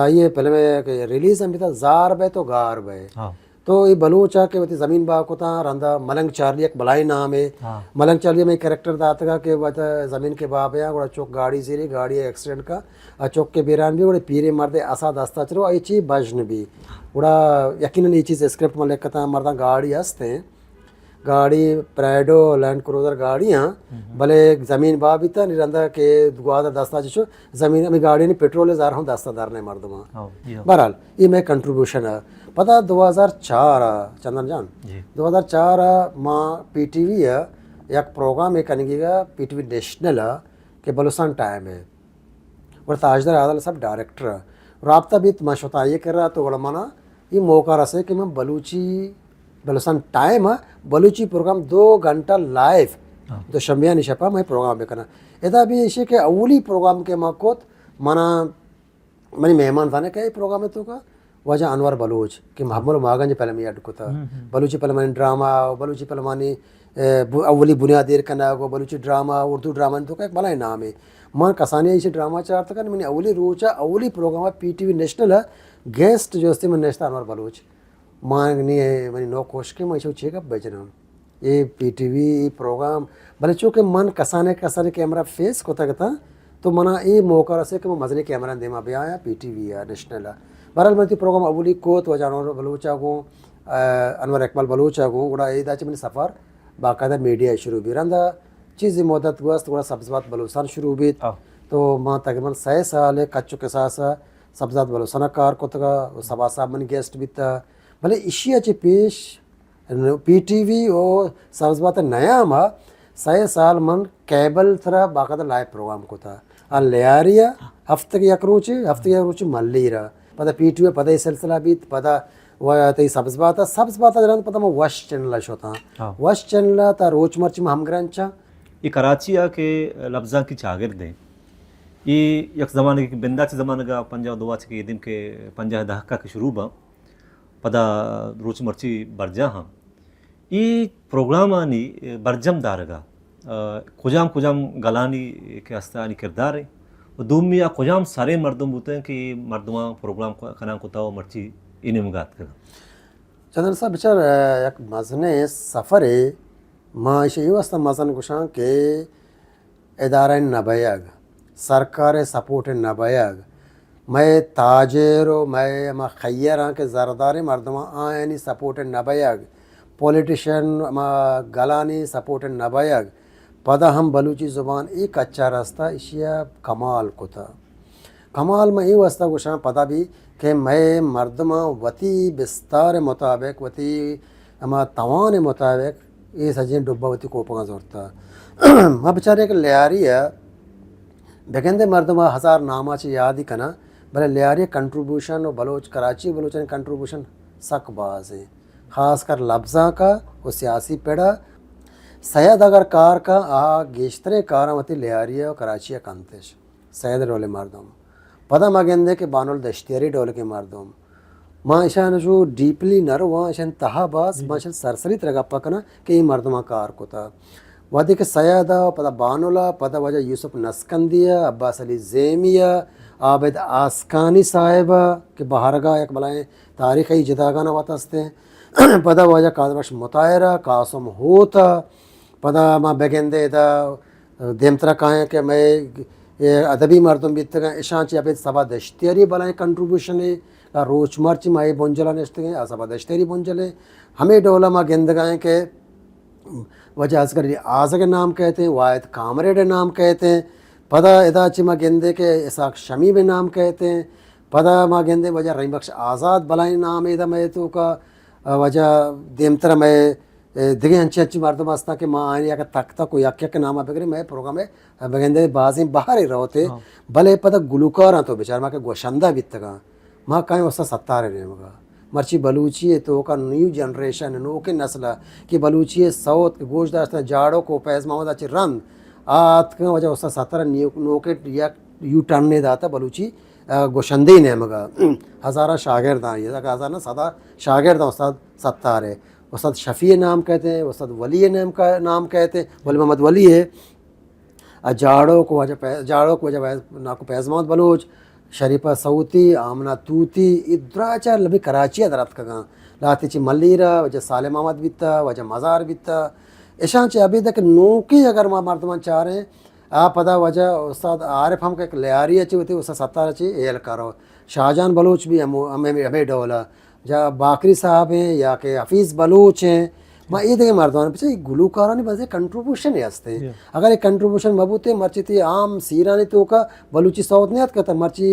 آئی فلم ءِ ریلیز ہم بیتا، زار بئے تو گار بئے۔ ہاں۔ تو اے بلوچ ءَ کہ وتی زمین بہا کتاں، رندا ملنگ چارلی یک بلاہیں نامے۔ ہاں۔ ملنگ چارلی ءَ مئے کریکٹر داتگا کہ وت زمین کہ بہا بیاں، گڑا چک گاڑی زیری، گاڑی ایکسیڈنٹ کا، آ چک کہ بیران بی، گڑا پیریں مردے اسا دستا چرو، آئی چی بژن بی۔ گڑا یقیناً اے چیز اسکرپٹ من لکھتاں، مرداں گاڑی ہستیں، گاڑی پرائیڈو، لینڈ کروزر گاڑی ہاں، ہم۔ بلے زمین بہا بیتا، نی رندا کہ گوادر دستا چشو، زمین ہمیں گاڑی نی پٹرول زار ہم دستا در نے مردماں۔ ہاں، جی ہاں۔ بہرحال، اے مئے کنٹریبیوشن ءَ۔ پدا دو ہزار چار ءَ، چندن جان، جی۔ دو ہزار چار ءَ ما پی ٹی وی ءَ یک پروگرامے کنگی ءَ، پی ٹی وی نیشنل ءَ، کہ بلوچستان ٹائم ءَ۔ گڑا تاجدار عادل صاحب ڈائریکٹر ءَ۔ رابطہ بیت، من شتاں آئی ءِ کرا، تو گڑا منا اے موقع رسے کہ من بلوچی، بلوچستان ٹائم ءَ بلوچی پروگرام دو گھنٹہ لائیو، ہاں۔ دوشنبیانی شپا من پروگرام بکناں۔ ادا بھی ایشی کہ اولی پروگرام کہ ما کت، منا منی مہمان زانے کہ اے پروگرام ءِ توکا واجہ انور بلوچ کہ ہاں۔ محمل و ماگنج فلم ءَ اڈ کتا۔ ہم، ہم۔ بلوچی فلمانی ڈرامہ و بلوچی فلمانی، اے، بو-، اولی بنیاد ایر کنگ و بلوچی ڈرامہ، اردو ڈرامہ ءِ توکا یک بلاہیں نامے۔ من کسانی ایشی ڈرامہ چارتگ، منی اولی روچ ءَ اولی پروگرام ءَ پی ٹی وی نیشنل ءَ گیسٹ جو استے من نشتہ انور بلوچ۔ ما نی منی نوک ہوش کہ ما ایشو چے گپ بجناں۔ اے پی ٹی وی، اے پروگرام، بلے چونکہ من کسانے کسانے کیمرہ فیس کتگ اتاں، تو منا اے موقع رسے کہ من مزنیں کیمرہ دیما بیایاں پی ٹی وی ءَ، نیشنل ءَ۔ بہرحال من تی پروگرام اولی کوت، واجہ انور بلوچ ءَ گوں، آ، انور اقبال بلوچ ءَ گوں، گڑا اے دا چہ منی سفر باقاعدہ میڈیا ءَ شروع بی۔ رندا چیزی مدت گوست، گڑا سبز بات بلوچستان شروع بیت۔ ہاں۔ تو ما تقریباً سئے سال کچ و کساس ءَ سبز بات بلوچستان ءَ کار کتگ ءُ سبا صاحب منی گیسٹ بیتا۔ بلے ایشی ءَ چہ پیش پی ٹی وی و سبز بات ءِ نیام ءَ سئے سال من کیبل ءِ سرا باقاعدہ لائیو پروگرام کتا۔ آ لیاری ءَ ہفتگ یک روچے، ہفتگ یک روچے ملیر ءَ۔ پدا پی ٹی وی ءَ پدا اے سلسلہ بیت، پدا و تئی سبز بات ءَ، سبز بات ءَ رند پدا من وش چینل ءَ شتاں۔ ہاں۔ وش چینل ءَ تا روچ مرچی من ہمگرنچاں۔ اے کراچی ءَ کہ لبزانکی چاگرد ایں۔ اے یک زمانگے کہ بندات ءِ زمانگ ءَ پنجاہ و دو ءَ چہ کہ اے دیم کہ پنجاہ ءِ دہک ءَ کہ شروع باں۔ پدا روچ مرچی برجاہ ہاں۔ اے پروگرامانی برجم دارگ ءَ، آ، کجام کجام گلانی کہ ہست آنی کردار ایں و دومی آ کجام سریں مردم بوتیں کہ اے مردماں پروگرام ک-، کنان کتا و مرچی اے نیمگا اتکگ؟ چندن صاحب، بچار، آ، یک مزنیں سفرے، ما ایشی اے واسطہ مزن گوشاں کہ ادارہ نہ بئیگ، سرکار ءِ سپورٹ نہ بئیگ، مئے تاجر و مئے ہما خیراں کہ زرداریں مردماں آیانی سپورٹ نہ بئیگ، پولیٹیشن ہما گلانی سپورٹ نہ بئیگ، پدا ہم بلوچی زبان اے کچ ءَ رستہ، ایشی ءَ کمال کتہ۔ کمال من اے واسطہ گوشاں پدا بھی کہ مئے مردماں وتی بستار مطابق، وتی ہما توان مطابق اے سجیں ڈبہ وتی کوپگاں زرتہ۔ ما بچارے کہ لیاری ءَ بگندے مردم ءَ ہزار نام ءَ چہ یاد ہی کناں، بلے لیاری ءِ کنٹریبیوشن و بلوچ، کراچی بلوچانی کنٹریبیوشن سک باز ایں، خاص کر لبزانک ءَ و سیاسی پڑ ءَ۔ سید اگر کار کن، آ گیشتریں کاراں وتی لیاری ءَ و کراچی ءَ کنتش۔ سید ڈولیں مردم۔ پدا ما گندیں کہ بانل دشتیاری ڈولیں مردم۔ ما اشان جو ڈیپلی نہ رواں، اشان تہا باز، ما اشان سرسری تر گپ کناں کہ اے مردماں کار کتا۔ وہدے کہ سید ءَ، پدا بانل ءَ، پدا واجہ یوسف نسکندی ءَ، عباس علی زیمی ءَ، عابد آسکانی صاحب ءَ کہ بہارگاہ یک بلاہیں تاریخی جداگانہ وت ہستیں۔ پدا واجہ قادر بخش مطاہر ءَ، قاسم ہوت ءَ، پدا ما بگندے ادا دیمترا کایاں کہ مئے اے ادبی مردم بیتگاں، اشاں چہ ابید صبا دشتیاری بلاہیں کنٹریبیوشنے، روچ مرچی ما اے بنجلا نشتگیں، آ صبا دشتیاری بنجلے۔ ہمے ڈولا ما گندگائیں کہ واجہ اصغر علی آزگ نام کہتے ہیں، واحد کامریڈ نام کہتے ہیں، پدا ادا چہ ما گندے کہ اسحاق شمیم نام کہتے ہیں، پدا ما گندے واجہ رحیم بخش آزاد بلاہیں نام ادا مئے توکا، واجہ دیمترا مئے اے دگہ انچیں انچیں مردم ہستاں کہ ما آیانی اگہ تک تک و یک یک نام ءَ بگریں، مئے پروگرام ءَ بگندے بازیں بہرے روت ءَ، ہاں۔ بلے پدا گلوکاراں تو بچار ما کہ گوشندہ بیتگاں، ما کائیں استاد ستار ءِ نیمگا۔ مرچی بلوچی ءِ توکا نیو جنریشن، نوکیں نسل ءَ کہ بلوچی ءِ سوت کہ گوش داشتن جاڑوک و فیض محمد ءَ چہ رند آ اتکاں، واجہ استاد ستار ءَ نیو-، نوکیں یک یو ٹرنے داتا بلوچی، آ، گوشندہی نیمگا۔ ہزاراں شاگرداں، یک ہزار نہ، صدا شاگرداں استاد ستار ءِ۔ استاد شفیع نام کہتے ہیں، استاد ولی نام کا نام کہتے ہیں، ولی محمد ولی ہے۔ ءُ جاڑوک واجہ پہ-، جاڑوک واجہ فیض-، ناکو فیض محمد بلوچ، شریفہ سوتی، آمنہ توتی، اے دراہ چہ لبی کراچی ءَ در اتکگاں۔ لہتے چہ ملیر ءَ، واجہ صالح محمد بیتا، واجہ مزار بیتا۔ اشاں چہ ابید کہ نوکیں اگر ما مردمان چاریں، آ پدا واجہ استاد عارف ہم کہ یک لیاری ءَ چہ وتی استاد ستار ءَ چہ ہیل کرو۔ شاہجان بلوچ بھی ہمو-، ہمے، ہمے ڈول ءَ۔ جا باقری صاحب ہیں یا کہ حفیظ بلوچ ہیں، ما اے دگہ مردمان، پچے گلوکارانی بازیں کنٹریبیوشن ہستے۔ اگر اے کنٹریبیوشن مہ بوتے، مرچی تئی عام سیرانی توکا بلوچی سوت نہ اتکتا، مرچی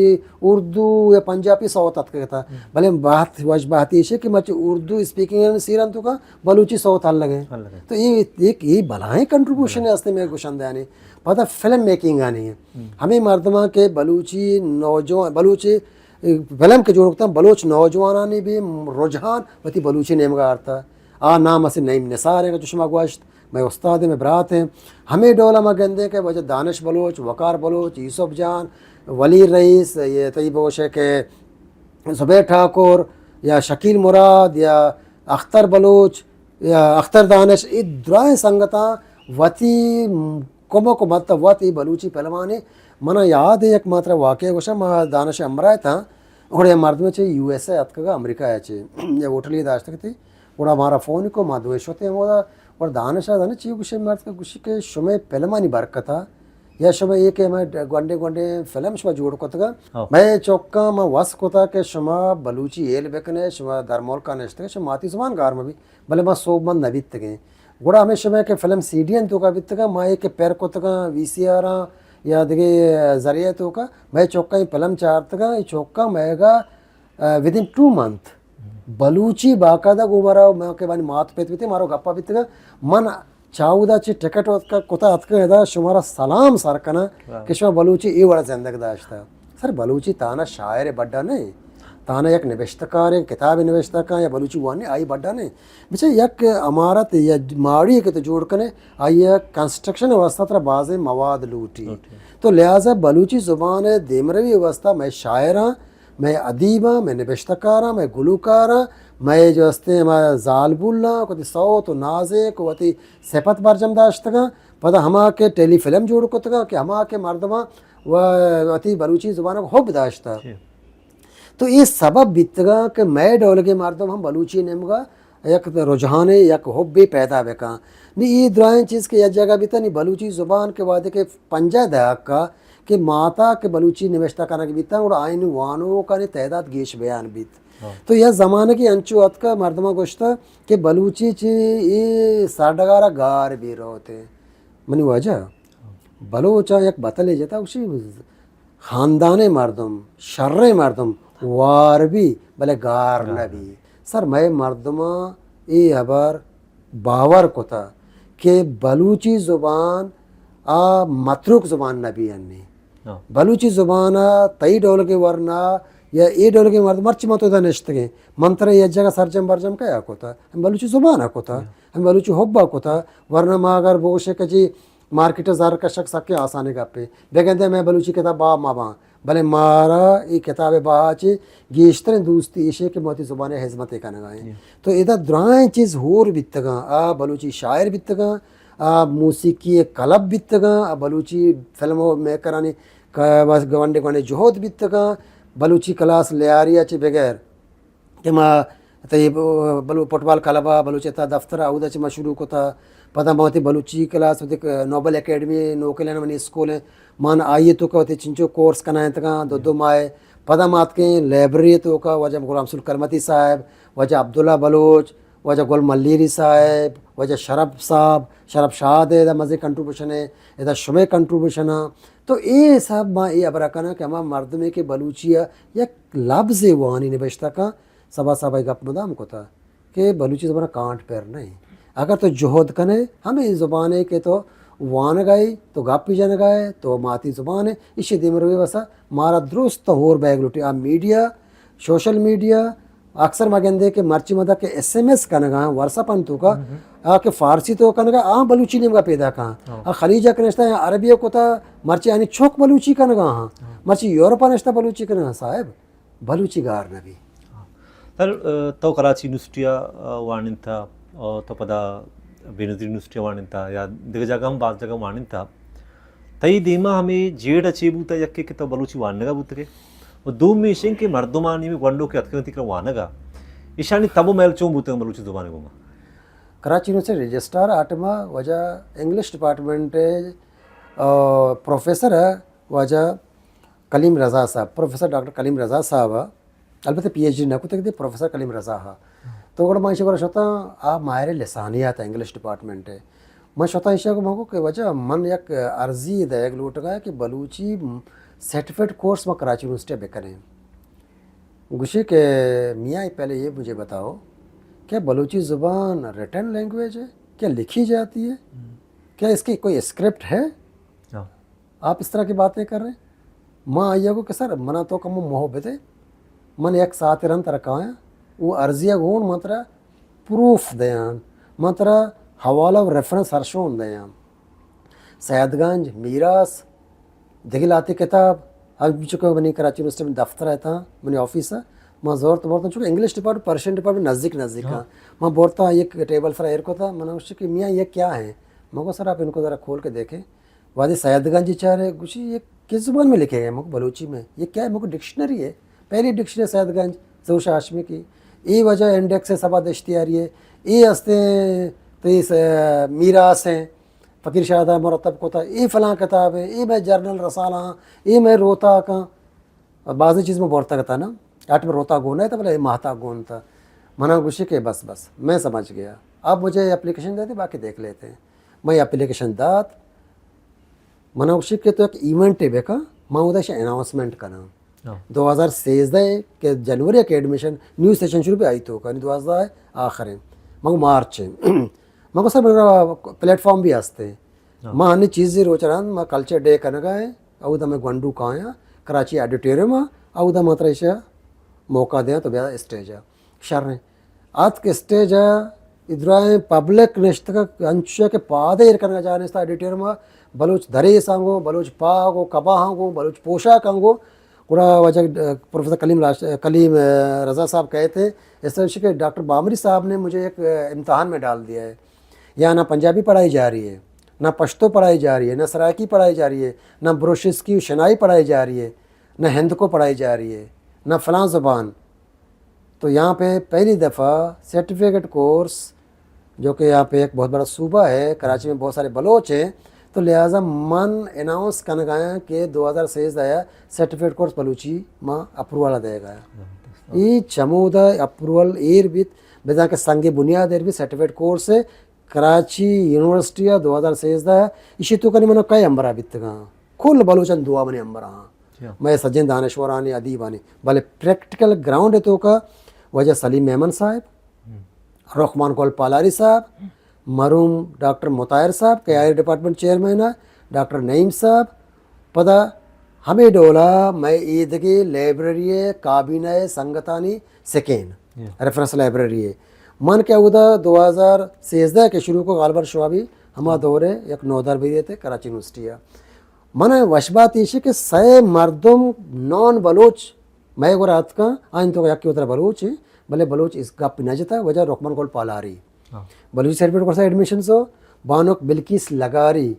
اردو یا پنجابی سوت اتکتا۔ بلے بات، وش بات ایش ہے کہ مرچی اردو اسپیکنگ سیران توکا بلوچی سوت ہلگے۔ تو اے ایک، اے بلاہیں کنٹریبیوشن ہستے میں گوشندے آنی۔ پدا فلم میکنگ آنی ہے۔ ہمیں مردمان کہ بلوچی نوجوان، بلوچی فلم کہ جوڑ کتاں، بلوچ نوجوانانی بھی رجحان وتی بلوچی نیمگا آرتا۔ آ نام اسے نعیم نثار ہیں کہ جو شما گوشت، مئے استاد ہیں، مئے برات ہیں۔ ہمیں ڈولا ما گندیں کہ واجہ دانش بلوچ، وقار بلوچ، یوسف جان، ولی رئیس، یہ تئی بگوشے کہ زبیر ٹھاکر یا شکیل مراد یا اختر بلوچ یا اختر دانش، اے درائیں سنگتاں وتی کمک و مدت وت اے بلوچی فلمانی۔ منا یاد ہے یک ماترا واقعہ گوشاں، ما دانش ہمراہ تاں، گڑا یک مردمے چہ یو ایس اے اتکگا امریکہ ءَ چہ، یک ہوٹلی داشتگ تی، گڑا مارا فون کو، ما دوئیں شتیں ہمودا، گڑا دانش ءَ زانے چی گوشے، مرد کہ گوشی کہ شمے فلمانی برکتا یا شمے اے کہ ہمے گونڈیں گونڈیں فلم شما جوڑ کتگا، مئے چکاں ما وس کتا کہ شما بلوچی ہیل بکنے، شما در ملکا نشتگے، شما ماتی زبان گار مبی، بلے ما سوبمند نہ بیتگیں۔ گڑا ہمے شمئے کہ فلم سی ڈی ان توکا بیتگاں، ما اے کہ پر کتگاں وی سی آراں یا دگہ ذریعہ توکا، مئے چکاں اے فلم چارتگاں، اے چکاں مئیگا، آ، ودن ٹو منتھ بلوچی باقاعدہ گوں مارا، ما کہ بانی مات پت بیتے، مارا گپا بیتگاں۔ من چاودا چہ ٹکٹ کتا اتکاں، ادا شمارا سلام سر کناں کہ شما بلوچی اے وڑا زندگ داشتا۔ سر، بلوچی تانا شاعر بڈا نہیں، تانا یک نبشتہ کارے، کتاب نبشتہ کن یا بلوچی وانی آئی بڈا نہیں۔ بچے یک عمارت یا ماڑی کہ تو جوڑ کنے، آئی کنسٹرکشن واسطہ ترا بازیں مواد لوٹی۔ تو لہذا بلوچی زبان دیمروی واسطہ مئے شاعراں، مئے ادیباں، مئے نبشتہ کاراں، مئے گلوکاراں، مئے جو ہستیں ہما زالبولاں، وتی سوت و نازینک و وتی صفت برجم داشتگاں، پدا ہما کہ ٹیلی فلم جوڑ کتگاں کہ ہما کہ مردماں و وتی بلوچی زبان حب داشتہ۔ تو اے سبب بیتگاں کہ مئے ڈولگیں مردم ہم بلوچی نیمگا یک رجحانے، یک حبے پیدا بکن۔ نی اے درائیں چیز کہ یک جگہ بیتن، نی بلوچی زبان کہ وہدے کہ پنجاہ دہکا کہ ماتا کہ بلوچی نبشتہ کنگ بیتن، گڑا آئین وانوکانی تعداد گیش بیان بیت۔ تو یک زمانگی انچو اتکا مردماں گوشتہ کہ بلوچی چی اے سرڈگارا گار بی روتے۔ منی واجہ بلوچاں یک بتلے جتا، گوشی خاندانیں مردم، شریں مردم وار بی، بلے گار نہ بی۔ سر، مئے مردماں اے ہبر باور کتا کہ بلوچی زبان آ متروک زبان نہ بی انی۔ بلوچی زبان ء تئی ڈولگیں ورنا یا اے ڈولگیں مردم مرچی ما تو ادا نشتگیں، من ترا یک جگہ سرجم برجم کیا کتا؟ ہم بلوچی زبان ء کتا، ہم بلوچی حب ء کتا، ورنا ما اگر بگوشیں کہ جی مارکیٹ ء زر کشگ سکیں آسانیں گپے۔ بگندے مئے بلوچی کتاب بہا مہ باں، بلے مارا اے کتاب ء بہا چہ گیشتریں دوستی ایشیں کہ ما وتی زبان ء ہزمت ء کنگا ایں۔ تو ادا درائیں چیز ہور بیتگاں، آ بلوچی شاعر بیتگاں، آ موسیقی ء کلب بیتگاں، آ بلوچی فلم میکرانی ک-، بس گونڈے گونڈے جہد بیتگاں، بلوچی کلاس لیاری ء چہ بغیر کہ ما تئی ب-، بلو-، فٹبال کلب ء بلوچی تھا دفتر ء اودا چہ ما شروع کتا۔ پدا ما وتی بلوچی کلاس وتی ک-، نوبل اکیڈمی نوکلین منی اسکول ء، من آئی ء توکا وتی چنچو کورس کنائینتگاں دو دو ماہ ء۔ پدا ما اتکیں لائبریری ء توکا واجہ غلام رسول کلمتی صاحب، واجہ عبداللہ بلوچ، واجہ گل ملیری صاحب، واجہ شرف صاحب، شرف شاد ء ادا مزے کنٹریبیوشن ء، ادا شمے کنٹریبیوشن ء۔ تو اے حساب ما اے ہبرا کناں کہ ہما مردمے کہ بلوچی ء یک لبزے وانی نبشتہ کن، سبا سبا اے گپ مدام کتا کہ بلوچی زبان کانٹ پر نہیں۔ اگر تو جہد کنے، ہمے زبانے کہ تو وانگائے، تو گپی جنگائے، تو ماتی زبانے، ایشی دیمروی وسا مارا درست ہور بیگ لوٹی۔ آ میڈیا، سوشل میڈیا، اکثر ما گندے کہ مرچی مدا کہ ایس ایم ایس کنگا، واٹس اپ انتو کا، آ کہ فارسی تو کنگا، آ بلوچی نیمگا پیدا کن۔ آ خلیجا کنشتا یا عربی کتا، مرچی آنی چوک بلوچی کنگا ہاں۔ مرچی یورپ نشتا بلوچی کنگا صاحب۔ بلوچی گار نہ بی۔ سر، تو کراچی یونیورسٹی ء وانینتا، اور تو پدا بینظیر یونیورسٹی وانینتا یا دگہ جاگہ ہم باز جاگہ وانینتا۔ تئی دیما ہمے جیڑہ چے بوتا، یکے کہ تو بلوچی وانگا بوتگے، و دومی ایشیں کہ مردمانی ہمے گونڈو کہ اتکن تئی کرا وانگا، ایشانی تب و میل چون بوتگ بلوچی زبان گوما؟ کراچی یونیورسٹی رجسٹرار آٹما واجہ انگلش ڈپارٹمنٹ، آ، پروفیسر واجہ کلیم رضا صاحب، پروفیسر ڈاکٹر کلیم رضا صاحب، البتہ پی ایچ ڈی نہ کتگ دے، پروفیسر کلیم رضا ہا۔ تو گڑا من ایشی گورا شتاں، آ ماہر لسانیات انگلش ڈپارٹمنٹ ہے۔ من شتاں ایشی کو، من کو کہ واجہ من یک عرضی دئیگ لوٹگا کہ بلوچی سرٹیفکیٹ کورس ما کراچی یونیورسٹی بکنیں۔ گوشی کہ میاں، پہلے یہ مجھے بتاؤ، کیا بلوچی زبان ریٹن لینگویج ہے؟ کیا لکھی جاتی ہے؟ کیا اس کی کوئی اسکرپٹ ہے؟ ہاں۔ آپ اس طرح کی باتیں کر رہے ہیں۔ ما آئیا کو کہ سر، منا تو کمو موہ بدے، من یک ساعت رند ترا کایاں، وہ عرضیہ گون من ترا پروف دیاں، من ترا حوالہ و ریفرنس ہرشون دیاں۔ سید گنج، میراث، دگہ لہتے کتاب، ہر چکو منی کراچی یونیورسٹی میں دفتر اتاں، منی آفس ہے، ما زورت برتاں، چونکہ انگلش ڈپارٹمنٹ، پرشین ڈپارٹمنٹ نزدیک نزدیک ہاں۔ ہیں۔ ما برتاں، یک ٹیبل پر ایر کتا، من گوشت کہ میاں یہ کیا ہے؟ من گو سر، آپ ان کو ذرا کھول کے دیکھیں۔ وہدے سید گنج چارے، گوشی یہ کس زبان میں لکھے گئے؟ من گو بلوچی میں۔ یہ کیا ہے؟ من گو ڈکشنری ہے، پہلی ڈکشنری سید گنج ظہور شاہ ہاشمی کی۔ اے واجہ انڈیکس ہے صبا دشتیاری ہے، اے ہستے تئی س-، میراث ہیں، فقیر شاہدہ مرتب کوتا، اے فلاں کتاب ہیں، اے میں جرنل رسالہ ہاں، اے میں روتاک ہاں۔ اور بعضی چیز میں بورتگ اتاں نا، آٹھ میں روتاک گون ہے تو بولے، اے ماہتاک گون تھا۔ منا گوشی کہ بس، بس، میں سمجھ گیا، آپ مجھے اپلیکیشن دے دیں، باقی دیکھ لیتے ہیں۔ میں اپلیکیشن دات، منا گوشی کہ تو یک ایونٹ بکن، ما اودا شہ اناؤنسمنٹ کناں۔ ہاں۔ دو ہزار سیزدہ کہ جنوری کہ ایڈمیشن نیو سیشن شروع بی آئی تو کنی، دوازدہ آخر ہیں، مگو مارچ ہیں۔ مگو سر میرا پلیٹ فارم بھی ہستے۔ ہاں۔ ما ہنی چیزی روچ رند، ما کلچر ڈے کنگا ہے، اودا میں گونڈو کایاں، کراچی آڈیٹوریم، اودا ما ترا ایشا موقع دیاں تو بیا اسٹیج ہے۔ شر ہیں۔ آتک اسٹیج ء، ادرائیں پبلک نشتگ، انچو کہ پاد ایر کنگ ء جاہ نیست، آڈیٹوریم ء بلوچ دریس آنگو، بلوچ پاگ و کباہ آنگو، بلوچ پوشاک آنگو۔ گڑا واجہ، ڈ-، پروفیسر کلیم راش-، کلیم، ء، رضا صاحب کہتے ہیں، اس طرح کہ ڈاکٹر بامری صاحب نے مجھے ایک، ء، امتحان میں ڈال دیا ہے۔ یہاں نہ پنجابی پڑھائی جا رہی ہے، نہ پشتو پڑھائی جا رہی ہے، نہ سرائیکی پڑھائی جا رہی ہے، نہ بروشسکی و شنائی پڑھائی جا رہی ہے، نہ ہند کو پڑھائی جا رہی ہے، نہ فلاں زبان۔ تو یہاں پہ پہلی دفعہ سرٹیفکیٹ کورس، جو کہ یہاں پہ ایک بہت بڑا صوبہ ہے، کراچی میں بہت سارے بلوچ ہیں، تو لہٰذا من اناؤنس کنگ آیاں کہ دو ہزار سیزدہ ء سرٹیفکیٹ کورس بلوچی ما اپروول دے گا۔ یہ چمودا اپروول ایر بیت، بزاں کہ سنگ بنیاد ایر بیت سرٹیفکیٹ کورس ہے۔ کراچی یونیورسٹی ء دو ہزار سیزدہ ء، ایشی تو کنی منو کئی امبرا بیتگاں؟ کل بلوچاں دعا منی امبرا ہاں۔ جی ہاں۔ مئے سجیں دانشورانی، ادیبانی، بلے پریکٹیکل گراؤنڈ ء توکا واجہ سلیم میمن صاحب، ہم۔ رحمان گل پالاری صاحب، مرحوم ڈاکٹر مطاہر صاحب کہ آئی آر ڈپارٹمنٹ چیئرمین ہے، ڈاکٹر نعیم صاحب، پدا ہمے ڈولا مئے ایدگہ لائبریری ء کابینہ ء سنگتانی سکین، جی۔ ریفرنس لائبریری ء۔ من کہ اودا دو ہزار سیزدہ کہ شروع کو، غالباً شما بھی ہما دور ء یک نودربری تے کراچی یونیورسٹی ء۔ من وشبات ایشی کہ سئے مردم نان بلوچ مئے گورا اتکاں، آئین تو یکی اترا بلوچ ہیں، بلے بلوچ اس گپ نہ جتا، وجہ رحمان گل پالاری۔ ہاں۔ بلوچی سرٹیفکیٹ کورس ایڈمیشن سو، بانک بلقیس لغاری،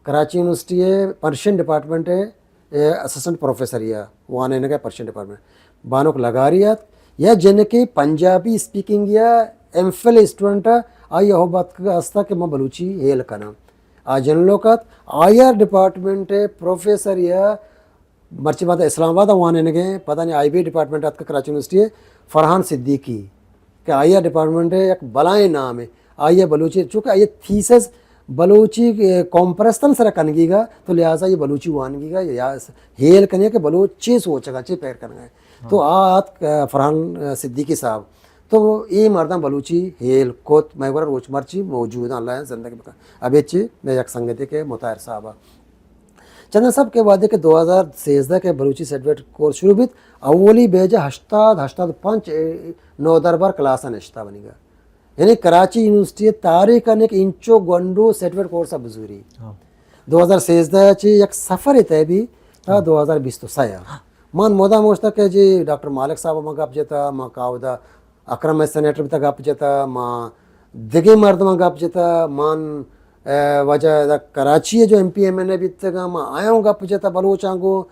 کراچی یونیورسٹی ء پرشین ڈپارٹمنٹ ء، اے، اسسٹنٹ پروفیسر یا وانینگ ء پرشین ڈپارٹمنٹ۔ بانک لغاری ات، یا جنکے پنجابی اسپیکنگ یا ایم فل اسٹوڈنٹ ء، آئی ء ہوب اتکگ استا کہ من بلوچی ہیل کناں۔ آ جنلوک ات، آئی آر ڈپارٹمنٹ ء پروفیسر یا مرچی بات اسلام آباد ء وانینگ ء، پدا نی آئی بی ڈپارٹمنٹ اتکگ کراچی یونیورسٹی ء، فرحان صدیقی۔ کہ آئی ء ڈپارٹمنٹ ء یک بلائیں نامے، آئی ء بلوچی، چونکہ آئی ء تھیسز بلوچی، اے، قوم پرستن سرا کنگی گا، تو لہذا یہ بلوچی وانگی گا یا ہیل کنی کہ بلوچ چی سوچگا، چی پیر کنگا۔ تو آ آت، اے، فرحان، اے، صدیقی صاحب، تو اے مردم بلوچی ہیل کت، میں گورا روچ مرچی موجود ہیں، اللہ زندگی بکن۔ ابھی چی میں یک سنگتی کے مطاہر صاحب چندن صاحب کہ وہدے کہ دو ہزار سیزدہ کہ بلوچی سرٹیفکیٹ کورس شروع بیت، اولی بیجہ ہشتاد، ہشتاد پنچ، اے، نودربر کلاس نشتہ بنی گا۔ یعنی کراچی یونیورسٹی تاریخ ء یک انچو گونڈو سرٹیفکیٹ کورس بزوری۔ ہاں۔ دو ہزار سیزدہ چی یک سفر تے بھی تا ہاں۔ دو ہزار بیست و سہ۔ من مدام گوشتا کہ جی ڈاکٹر مالک صاحب ما گپ جتا، ما کاودا اکرم سینیٹر بیتا گپ جتا، ما دگہ مردماں گپ جتا، من، ء، واجہ ادا کراچی ء جو ایم پی ایم این اے بیتگاں، ما آیاں گپ جتا بلوچاں گوں،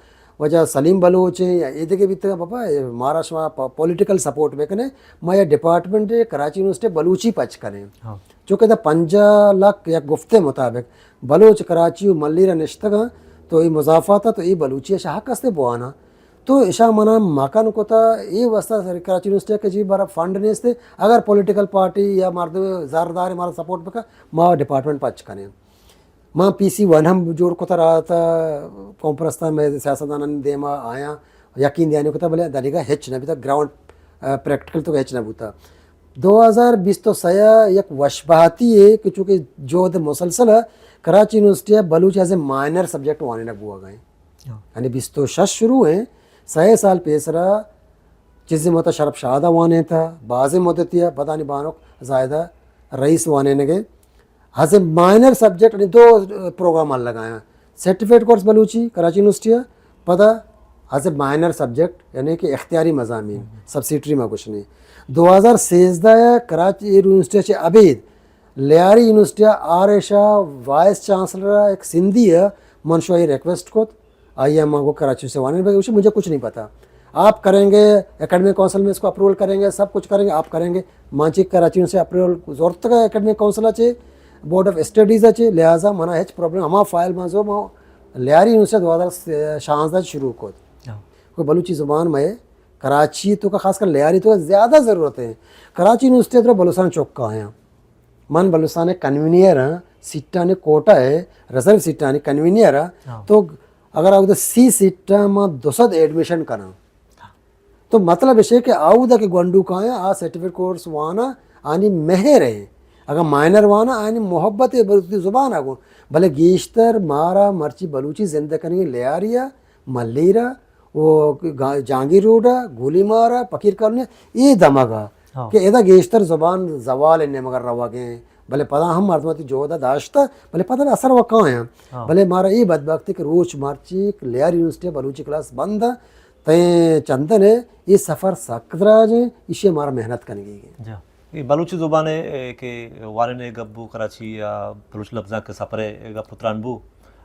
واجہ سلیم بلوچ ایں یا اے دگہ بیتگاں، بابا، اے مارا شما پ-، پولیٹیکل سپورٹ بکنے، ما یا ڈپارٹمنٹ کراچی یونیورسٹی بلوچی پچ کنیں۔ ہاں۔ چونکہ دا پنجاہ لکھ یک گفتے مطابق بلوچ کراچی و ملیر ء نشتگاں، تو اے مضافات ء تو اے بلوچی ء شہ حق است بوانا۔ تو اشاں منا مکن کتا، اے واسطہ سر کراچی یونیورسٹی کہ جی برا فنڈ نیست، اگر پولیٹیکل پارٹی یا مردم زردار مارا سپورٹ بکا، ما ڈپارٹمنٹ پچ کنیں۔ ما پی سی ون ہم جوڑ کتا رہا تھا، قوم پرستان میں سیاستدانانی دیما آیاں، یقین دیانی کتا، بلے دریگا ہچ نہ بیتا، گراؤنڈ، آ، پریکٹیکل تو ہچ نہ بوتا۔ دو ہزار بیست و سہ یک وشبہتی ہے کہ چونکہ جہد مسلسل ہے، کراچی یونیورسٹی ہے Baloch as a minor subject وانینگ بوگا ہیں۔ ہاں۔ یعنی بیست و شش شروع ہیں، سہ سال پیسرا چیزیں متا شرف شاہدہ وانینتا، بازیں مدتی ہے، پتانی بانک زاہدہ رئیس وانینگے۔ ایز اے مائنر سبجیکٹ یعنی دو پروگرام لگایا، سرٹیفکیٹ کورس بلوچی کراچی یونیورسٹی ہے، پدا ایز اے مائنر سبجیکٹ یعنی کہ اختیاری مضامین، سبسیڈری ما گوشنی۔ دو ہزار سیزدہ ہے کراچی یونیورسٹی چے ابید لیاری یونیورسٹی آر ایشا وائس چانسلر ایک سندھی ہے، من شوئی ریکویسٹ کت، آئی ایم آئی کو کراچی سے وانینگ بھائی، اسے مجھے کچھ نہیں پتا۔ آپ کریں گے، اکیڈمک کونسل میں اس کو اپروول کریں گے، سب کچھ کریں گے، آپ کریں گے۔ مانچی کراچی سے اپروول زورت کا اکیڈمک کونسل اچے، بورڈ آف اسٹڈیز اچے، لہذا منا ہچ پرابلم، ہما فائل ما زو ما لیاری یونیورسٹی دو ہزار شانزدہ شروع کو۔ ہاں۔ کوئی بلوچی زبان میں کراچی تو کا خاص کر لیاری تو کا زیادہ ضرورت ہے۔ کراچی یونیورسٹی تو بلوچستان چوک کا ہیں۔ من بلوچستان کنوینئر ہاں، سیٹانی کوٹا ہے، ریزرو سیٹانی کنوینئر ہاں۔ ہاں۔ تو اگر اودا سی سیٹاں ما دو سد ایڈمیشن کناں، تو مطلب ایشے کہ اودا کہ گونڈو کایاں، آ سرٹیفکیٹ کورس وانا، آنی مہر ہے۔ اگر مائنر وانا، آنی محبت ہے بلوچی زبان آگو۔ بلے گیشتر مارا مرچی بلوچی زندہ کنگی لیاریا، ملیرا، و گا-، جہانگیر روڈا، گولی مارا، پکیر کالونی، اے دمگا ہاں۔ کہ ادا گیشتر زبان زوال نیمگا روگیں۔ بلے پدا ہم مردم وتی جہد ء داشتہ، بلے پدا اثر و کایاں۔ ہاں۔ بلے مارا اے بدبختی کہ روچ مرچی لیاری یونیورسٹی بلوچی کلاس بند ء، تئیں چندن ء اے سفر سک دراج ء، ایشی ء مارا محنت کنگی ہے۔ جا۔ اے بلوچی زبان ء، اے، کہ وارن ء گپ بو، کراچی یا بلوچ لبزانک ء سفر ء گپ و تران بو،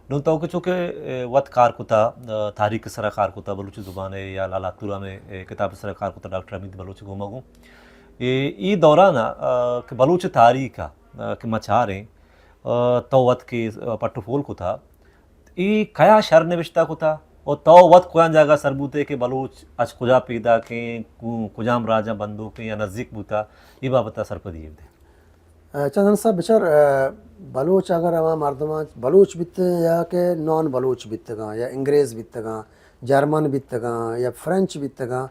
نوں تو کہ چونکہ، اے، وت کار کتا، ا، تاریخ ء سرا کار کتا، بلوچی زبان ء یا لالا توران ء، اے، کتاب ء سرا کار کتا، ڈاکٹر حمید بلوچ ء گوما گوں۔ اے، ای دوران ء، ا، کہ بلوچ تاریخ ء، ا، کہ ما چاریں، ا، تو وت کہ، ا، پٹ و پول کتا، ای کیا شر نبشتہ کتا و تو وت کجام جاگہ سر بوتے کہ بلوچ اچ کجا پیداکیں، کو-، کجام راجاں بندوکیں یا نزیک بوتا، ای بابت ء سرپدی بدے۔ ء، چندن صاحب بچار، ء، بلوچ اگر ہما مردماں بلوچ بیتیں یا کہ نان بلوچ بیتگاں یا انگریز بیتگاں، جرمن بیتگاں یا فرنچ بیتگاں،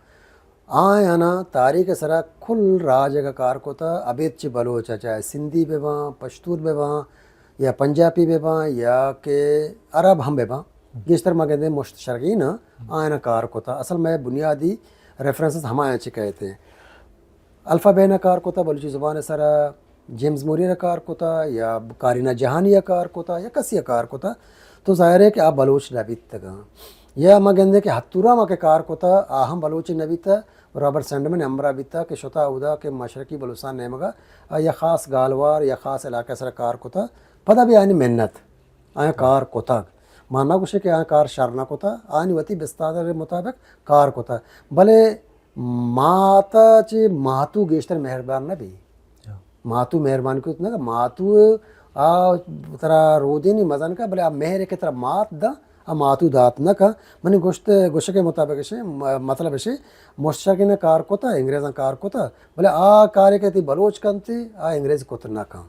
آیانا تاریخ سرا کل راج اگا کار کتا، ابید چہ بلوچ ء چاہے سندھی بہ باں، پشتون بہ باں یا پنجابی بہ باں یا کہ عرب ہم بہ باں، گیشتر ما گندیں مشت شرقین آیانا کار کتا۔ اصل مئے بنیادی ریفرنسز ہمایاں چہ کئیت۔ الفابے نا کار کتا بلوچی زبان سرا، جیمز موری ء کار کتا یا کارینا جہانی ء کار کتا یا کسی ء کار کتا، تو ظاہر ہے کہ آ بلوچ نہ بیتگاں۔ یا ما گندے کہ ہتورام ء کہ کار کتا، آ ہم بلوچ نہ بیتا، رابرٹ سینڈمن ہمراہ بیتا کہ شتا اودا کہ مشرقی بلوچستان نیمگا آ یا خاص گالوار یا خاص علاقہ سرا کار کتا، پدا بھی آنی منت آیاں کار کتگ۔ ما نہ گوشے کہ آیاں کار شر نہ کتگ، آنی وتی بستار مطابق کار کتگ۔ بلے مات ء چہ ماتو گیشتر مہربان نہ بی۔ ماتو مہربان کت نہ، ماتو آ ترا رودینی مزن کا، بلے آ مہر کہ ترا مات دا، آ ماتو دات نہ کا۔ منی گوشت، گوشگ مطابق اشے، م-، مطلب اشے، مشرقین کار کتا، انگریزاں کار کتا، بلے آ کارے کہ تی بلوچ کنتی، آ انگریز کت نہ کن۔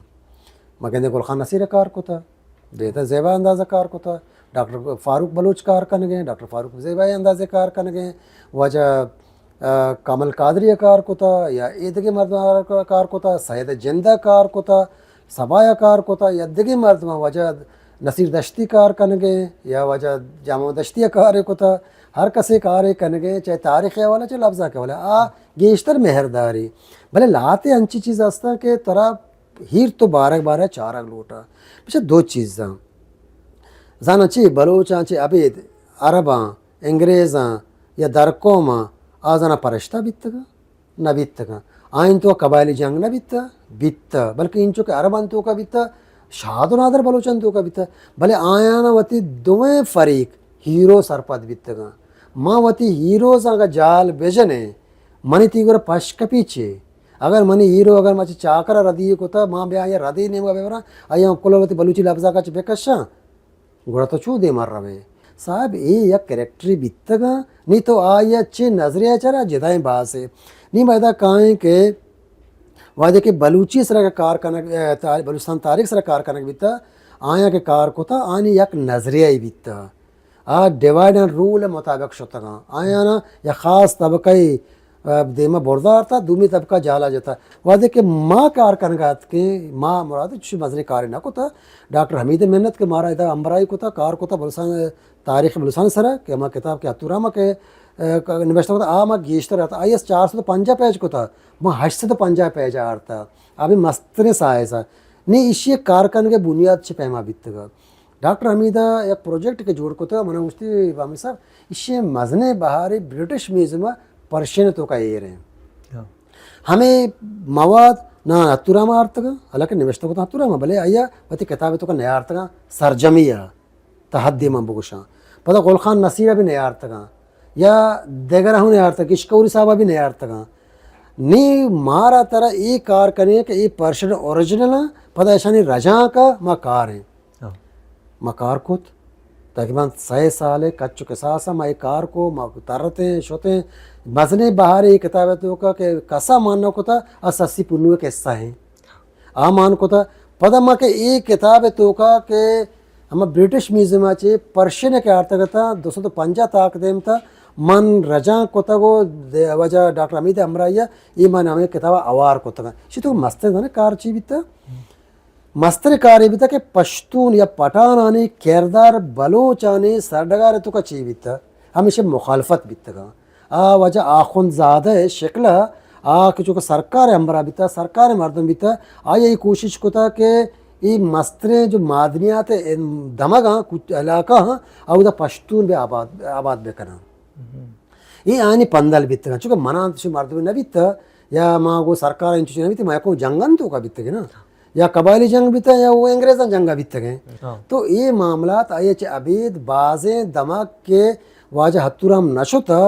ما گندے گل خان نصیر ء کار کتا، بہتر زیبا انداز ء کار کتا۔ ڈاکٹر فاروق بلوچ کار کنگیں، ڈاکٹر فاروق زیبا انداز ء کار کنگیں۔ واجہ، ء، کامل قادری ء کار کتا یا ایدگہ مردم ء کار کتا، سید جند ء کار کتا، سبا ء کار کتا یا دگہ مردم، واجہ نصیر دشتی کار کنگیں یا واجہ جامع دشتی ء کار کتا۔ ہر کسے کارے کنگیں، چاہے تاریخ حوالہ، چاہے لبزانک حوالہ، آ گیشتر مہرداری۔ بلے لہتے انچی چیز ہستاں کہ ترا ہیر تو بارگ بارہ چارگ لوٹا۔ پچھے دو چیزاں۔ زاناں چی بلوچاں چی ابید عرباں، انگریزاں یا درقوماں آ زاناں پرشتہ بیتگاں؟ نہ بیتگاں۔ آئین تو قبائلی جنگ نہ بیتا، بیتا، بلکہ انچو کہ عربان توکا بیتا، شاد و نادر بلوچان توکا بیتا، بلے آیانا وتی دوئیں فریق ہیرو سرپد بیتگاں۔ ما وتی ہیروزاں اگاں جال بجنیں، منی تی گورا پش کپی چے؟ اگر منی ہیرو اگر مچ چاکر ردی کتا، ما بیا آیا ردی نیمگا ببراں، آیا کل وتی بلوچی لفظا کچ بکشاں۔ گڑا تو چو دیما روے؟ صاحب، اے یک کریکٹری بیتگاں، نی تو آئی ء چے نظریہ چرا جدائیں باسے۔ نی ما ادا کائیں کہ وہدے کہ بلوچی سرا کہ کار کنگ، اے، تار-، بلوچستان تاریخ سرا کار کنگ بیتا، آیاں کہ کار کتا، آنی یک نظریہ ہی بیتا۔ آ ڈیوائیڈ اینڈ رول مطابق شتگاں۔ آیانا یک خاص طبقہ ء دیما برزا آرتا، دومی طبقہ جالا جتا۔ وہدے کہ ما کار کنگا اتکیں، ما مراد چوشیں مزنیں کارے نہ کتا۔ ڈاکٹر حمید منت کہ مارا ادا ہمراہی کتا، کار کتا بلوچستان، تاریخ بلوچستان سرا کہ ہما کتاب کہ ہتو راما کہ، ء، نبشتہ کتا، آ ما گیشتر آرتا۔ آئی اس چار سد و پنجاہ پیج کتا، ما ہشت سد و پنجاہ پیج آرتا۔ آ بھی مستریں سائز ء۔ نی ایشی کار کنگ ء بنیاد چہ پیما بیتگا۔ ڈاکٹر حمیدہ یک پروجیکٹ کہ جوڑ کتگ، من گوشتی بامنی صاحب، ایشی مزنیں بہارے برٹش میوزیم ء پرشین توکا ایر ہیں۔ ہاں۔ ہمیں مواد نہ ہتو راما آرتگ، حالانکہ نوشتہ کتا ہتو راما، بلے آیا وتی کتاب توکا نیارتگا سرجمی ء تا حدے من بگوشاں۔ پدا گل خان نصیر ء بھی نیارتگا یا دگر ہوں نیارتگ، کشکوری صاحب ء بھی نیارتگا۔ نی مارا ترا اے کار کنے کہ اے پرشین اوریجنل ہیں، پدا ایشانی رجانک ء ما کار ہیں۔ ہاں۔ ما کار کت۔ تقریباً سئے سال ء کچ و کساس ء ما اے کار کو، ما ترتیں، شتیں۔ مزنیں بہارے اے کتاب ء توکا کہ کسا مان نہ کتا، آ سسی پنو ء قصہ ہیں۔ آ مان کتا۔ پدا ما کہ اے کتاب ء توکا کہ ہما برٹش میوزیم ء چہ پرشین ء کہ آرتگ اتاں، دو سد و پنجاہ تاک دیم تا من رجانک کتگ و دے-، واجہ ڈاکٹر حمید ہمراہی ء اے من ہمے کتاب ء ہوار کتگ۔ شی تو مستر زانے کار چی بیتا؟ مستریں کارے بیتگ کہ پشتون یا پٹھانانی کردار بلوچانی سرڈگار ء توکا چی بیتگ، ہمیشہ مخالفت بیتگ۔ آ واجہ آخوند زادہ ء شکل ء آ کہ چونکہ سرکار ء ہمراہ بیتگ، سرکار ء مردم بیتگ، آئی ء اے کوشش کتگ کہ اے مستریں جو معدنیات ء دمگاں، کچھ علاقہ ہاں، اودا پشتون بہ آباد، آباد بکناں۔ اے آنی پندل بیتگ۔ چونکہ منا چو مردم نہ بیتگ، یا ما گو سرکار انچو نہ بیتگ، ما یکو جنگن توکا بیتگ نا۔ یا قبائلی جنگ بیتگ یا وہ انگریزاں جنگ بیتگ ہیں۔ ہاں۔ تو اے معاملات آئی چہ ابید بازیں دمگ کہ واجہ ہتورام نہ شتہ،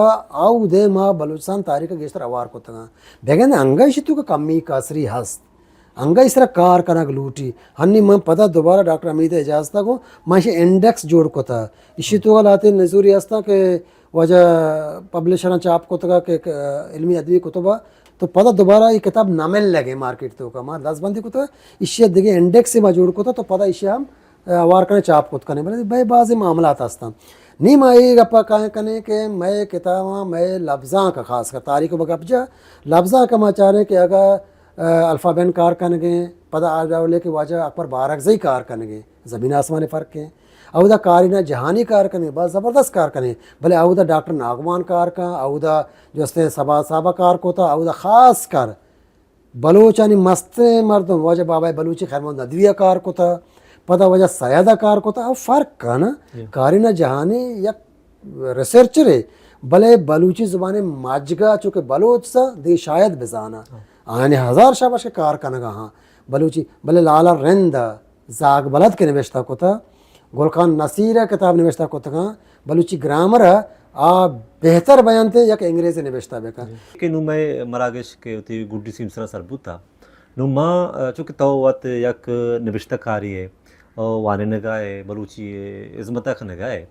آؤ دے ما بلوچستان تاریخ گیشتر اوار کتگاں۔ بگند انگہ ایشی توکا کمی کسری ہست۔ انگہ ایشی سرا کار کنگ لوٹی۔ ہنی من پدا دوبارہ ڈاکٹر حمید اجازت گو، من ایشی انڈیکس جوڑ کتہ۔ ایشی توکا لہتے نزوری ہستاں کہ واجہ پبلشراں چاپ کتگا کہ، کہ علمی ادبی کتبا، تو پدا دوبارہ اے کتاب نہ ملگے مارکیٹ توکا۔ ما دست بندی کتگا، ایشی دگہ انڈیکس ما جوڑ کتہ، تو پدا ایشی ہم اوار کنے چاپ کت کنے، بلے بے بازیں معاملات ہستاں۔ نی ما اے گپا کائیں کنے کہ مئے کتاباں، مئے لبزانک خاص کر تاریخ و گپ جا لبزانک ما چاریں کہ اگہ، ء، الفابین کار کنگیں، پدا آ ڈولے کہ واجہ اکبر بارکزئی کار کنگیں، زمین آسمان فرق ہیں۔ اودا کارینا جہانی کار کنیں، باز زبردست کار کنیں، بلے اودا ڈاکٹر ناگمان کار کن، اودا جو استیں سبا صاحبہ کار کوتا، اودا خاص کر بلوچانی مستیں مردم، واجہ بابائے بلوچی خیر محمد ندوی ء کار کتا، پدا واجہ سید ء کار کتا، او فرق کن۔ جی۔ کارینا جہانی یک ریسرچرے، بلے بلوچی زبان مجگا چونکہ بلوچ سا دے شاید بزانا۔ ہاں۔ آیانی ہزار شاباش کہ کار کنگا ہاں بلوچی، بلے لالا رند ء زاگ بلد کہ نبشتہ کتا، گل خان نصیر ء کتاب نبشتہ کتگاں، بلوچی گرامر ء آ بہتر بیان تے یک انگریز نبشتہ بکن۔ کہ نوں مئے مراگش کہ وتی گڈی سیمسراں سر بوتا، نوں ما، چونکہ تو وت یک نبشتہ کارے ئے، وانینگا ئے، بلوچی ء ہزمت ء کنگا ئے،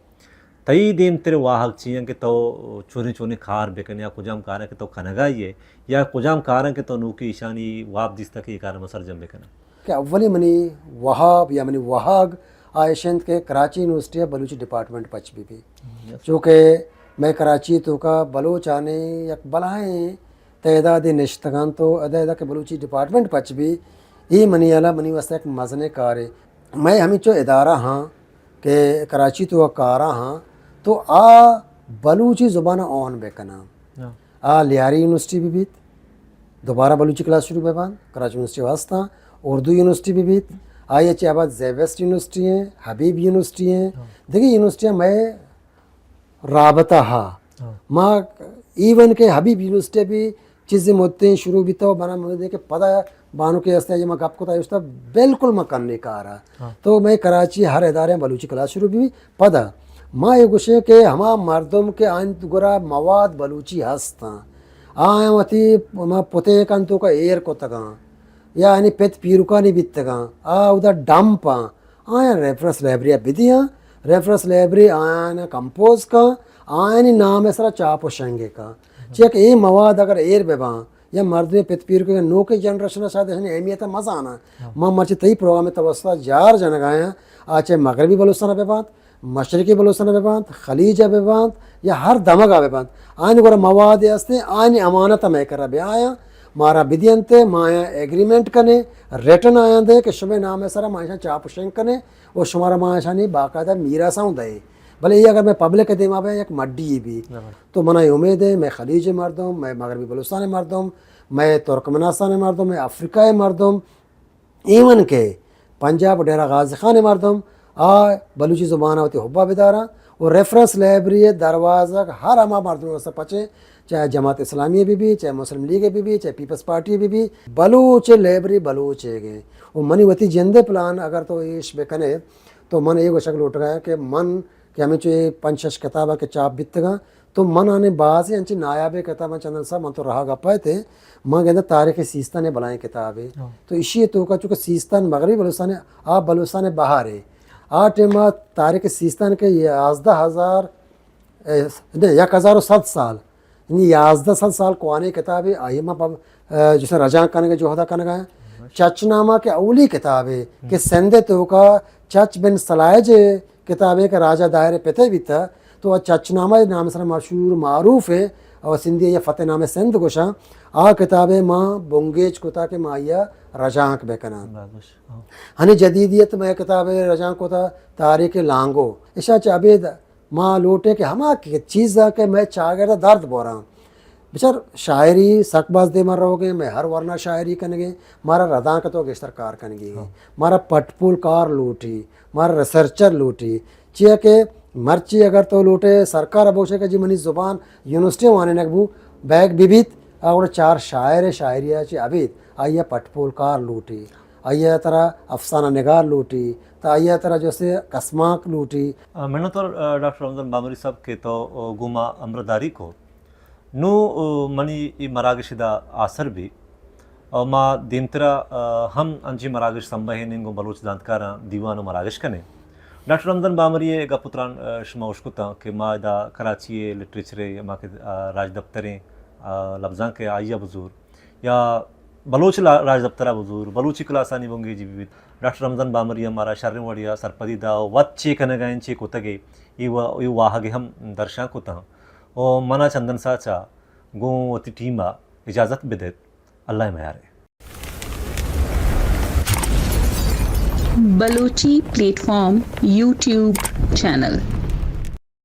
تئی دیمتر واہگ چی انت کہ تو چونیں چونیں کار بکن یا کجام کار انت کہ تو کنگا ئے یا کجام کار انت کہ تو نوکی ایشانی واب دیستہ کہ اے کار ما سرجم بکناں؟ کہ اولی منی وہاب یا منی واہگ آ ایش انت کہ کراچی یونیورسٹی ء بلوچی ڈپارٹمنٹ پچ بہ بی۔ یس۔ چونکہ مئے کراچی توکا بلوچانی یک بلاہیں تعدادے نشتگاں تو ادا ادا کہ بلوچی ڈپارٹمنٹ پچ بی، اے منی ہیالا منی واسطہ یک مزنیں کارے۔ مئے ہمینچو ادارہ ہاں کہ کراچی توکا کارا ہاں تو آ بلوچی زبان ء اون بکناں۔ ہاں۔ آ لیاری یونیورسٹی بہ بیت، دوبارہ بلوچی کلاس شروع بہ بنت، کراچی یونیورسٹی ء ہستاں، اردو یونیورسٹی بہ بیت، آئی ء چہ ابد زیوسٹ یونیورسٹی ہیں، حبیب یونیورسٹی ہیں، ہاں۔ دگہ یونیورسٹیاں مئے رابطہ ہا۔ ہاں۔ ما ایون کہ حبیب یونیورسٹی بھی چیزے مدتیں شروع بیتا و منا مدے کہ پدا بانکے ہستے، اے ما گپ کتا، گوشتا بالکل ما کنیں کارا۔ ہاں۔ تو مئے کراچی ہر ادارے بلوچی کلاس شروع بی، پدا ما اے گوشیں کہ ہما مردم کہ آنت گورا مواد بلوچی ہستاں، آیاں وتی ما پتے کن توکا ایر کتگاں، یا آنی پت پیرکانی بیتگاں، آ اودا ڈمپاں، آیاں ریفرنس لائبریری ءَ بدیاں، ریفرنس لائبریری آیاں کمپوز کن، آیانی نام ءِ سرا چاپ و شنگ کن۔ چیا کہ اے مواد اگر ایر بہ باں یا مردمے پت پیرک کہ نوکیں جنریشن ءَ شاید ایشانی اہمیت ءَ مزاناں۔ ہاں۔ ما مرچی تئی پروگرام ءِ توسط ءَ جار جنگ ءَ آں، آ چاہے مغربی بلوچستان ءَ بہ بنت، مشرقی بلوچستان ءَ بہ بنت، خلیج ءَ بہ بنت یا ہر دمگ ءَ بہ بنت، آیانی گورا موادے ہستیں، آیانی امانت ءَ مئے کرا بہ آیاں، مارا بدینت، ما آیاں ایگریمنٹ کنیں، ریٹن آیاں دے کہ شمئے نام ءِ سرا ما ایشاں چاپ و شنگ کنیں و شمارا ما ایشانی باقاعدہ میراث ہوں دئیں۔ بلے اے اگر مئے پبلک ءِ دیما بہ یک مڈی یے بی، تو منا اے امید ہے مئے خلیج ءِ مردم، مئے مغربی بلوچستان ءِ مردم، مئے ترکمنستان ءِ مردم، مئے افریقہ ءِ مردم، ایون کہ پنجاب و ڈیرہ غازی خان ءِ مردم آ بلوچی زبان ءَ وتی حبا بداراں و ریفرنس لائبریری ءِ دروازگ ہر ہما مردم ءِ واسطہ پچیں، چاہے جماعت اسلامی بہ بی، چاہے مسلم لیگ بہ بی، چاہے پیپلز پارٹی بہ بی، بلوچ ءِ لائبریری بلوچ ءِ گے۔ و منی وتی جند ءِ پلان اگر تو ایش بکنے تو من اے گوشگ لوٹگا کہ من کہ ہمینچو اے پنچ شش کتاباں کہ چاپ بیتگاں، تو من آنے بازیں انچیں نایابیں کتاباں چندن سا من تو رہا گپا اتیں، من گندہ تاریخ سیستان ءِ بلائیں کتابے۔ ہاں۔ تو اشی ءِ توکا چونکہ سیستان مغربی بلوچستان ءِ، آ بلوچستان ءِ بہارے۔ آ ٹائما تاریخ سیستان کہ یازدہ ہزار، اے، نہ، یک ہزار و صد سال، یعنی یازدہ سد سال کوانیں کتابے، آئی ما پہ، اے، جسے رجانک کنگ ءِ جہدا کنگا ہیں۔ چچ نامہ کہ اولی کتابے کہ سندھ ءِ توکا چچ بن سلاج ءِ کتابے کہ راجہ دائر ءِ پتے بیتا، تو آ چچ نامہ ءِ نام ءِ سرا مشہور معروف ہے، اور سندھی یا فتح نامہ سندھ گوشاں، آ کتابے ما بنگیج کتا کہ ما آئی ءَ رجانک بکناں۔ بہت خوش۔ ہاں۔ ہنی جدیدیت مئے کتابے رجانک کتا تاریخ لانگو۔ اشاں چہ ابید ما لوٹیں کہ ہما کہ چیزاں کہ مئے چاگرد ءَ درد بوراں۔ بچار شاعری سک باز دیما روگیں، مئے ہر ورنا شاعری کنگیں، مارا ردانک تو گیشتر کار کنگی۔ ہاں۔ مارا پٹ پول کار لوٹی، مارا ریسرچر لوٹی۔ چیا کہ مرچی اگر تو لوٹے سرکار ءَ بوشے کہ جی منی زبان یونیورسٹی وانینگ بو، بیگ بہ بیت، آ گڑا چار شاعر ءِ شاعری ءَ چہ ابید آئی ءَ پٹ پول کار لوٹی، آئی ءَ ترا افسانہ نگار لوٹی، تا آئی ءَ ترا جسے کسمانک لوٹی۔ آ، منت وار، آ، ڈاکٹر رمضان بامری صاحب کہ تو، آ، گوں ما ہمراہداری کو۔ نوں، آ، منی اے مراگش ادا آسر بی۔ آ، ما دیمترا، آ، ہم انچیں مراگش سمبہینیں گوں بلوچ زانتکاراں دیوان و مراگش کنیں۔ ڈاکٹر رمضان بامری ءِ گپ و تران، آ، شما اشکتاں کہ ما ادا کراچی ءِ لٹریچر ءِ ما کہ، آ، راجدپتریں، آ، لبزانک ءِ آئی ءَ بزور یا بلوچ لا-، راجدپتر ءَ بزور، بلوچی کلاسانی بنگیجی بہ بیت۔ ڈاکٹر رمضان بامری ءَ مارا شریں وڑے ءَ سرپدی دا و وت چے کنگ ءَ انت، چے کتگ ئے، اے وا-، اے واہگ ءَ ہم درشان کتاں۔ و منا چندن ساچ ءَ گوں وتی ٹیم ءَ اجازت بدئیت۔ اللہ ءِ میار ءَ۔ Balochi plate form YouTube channel.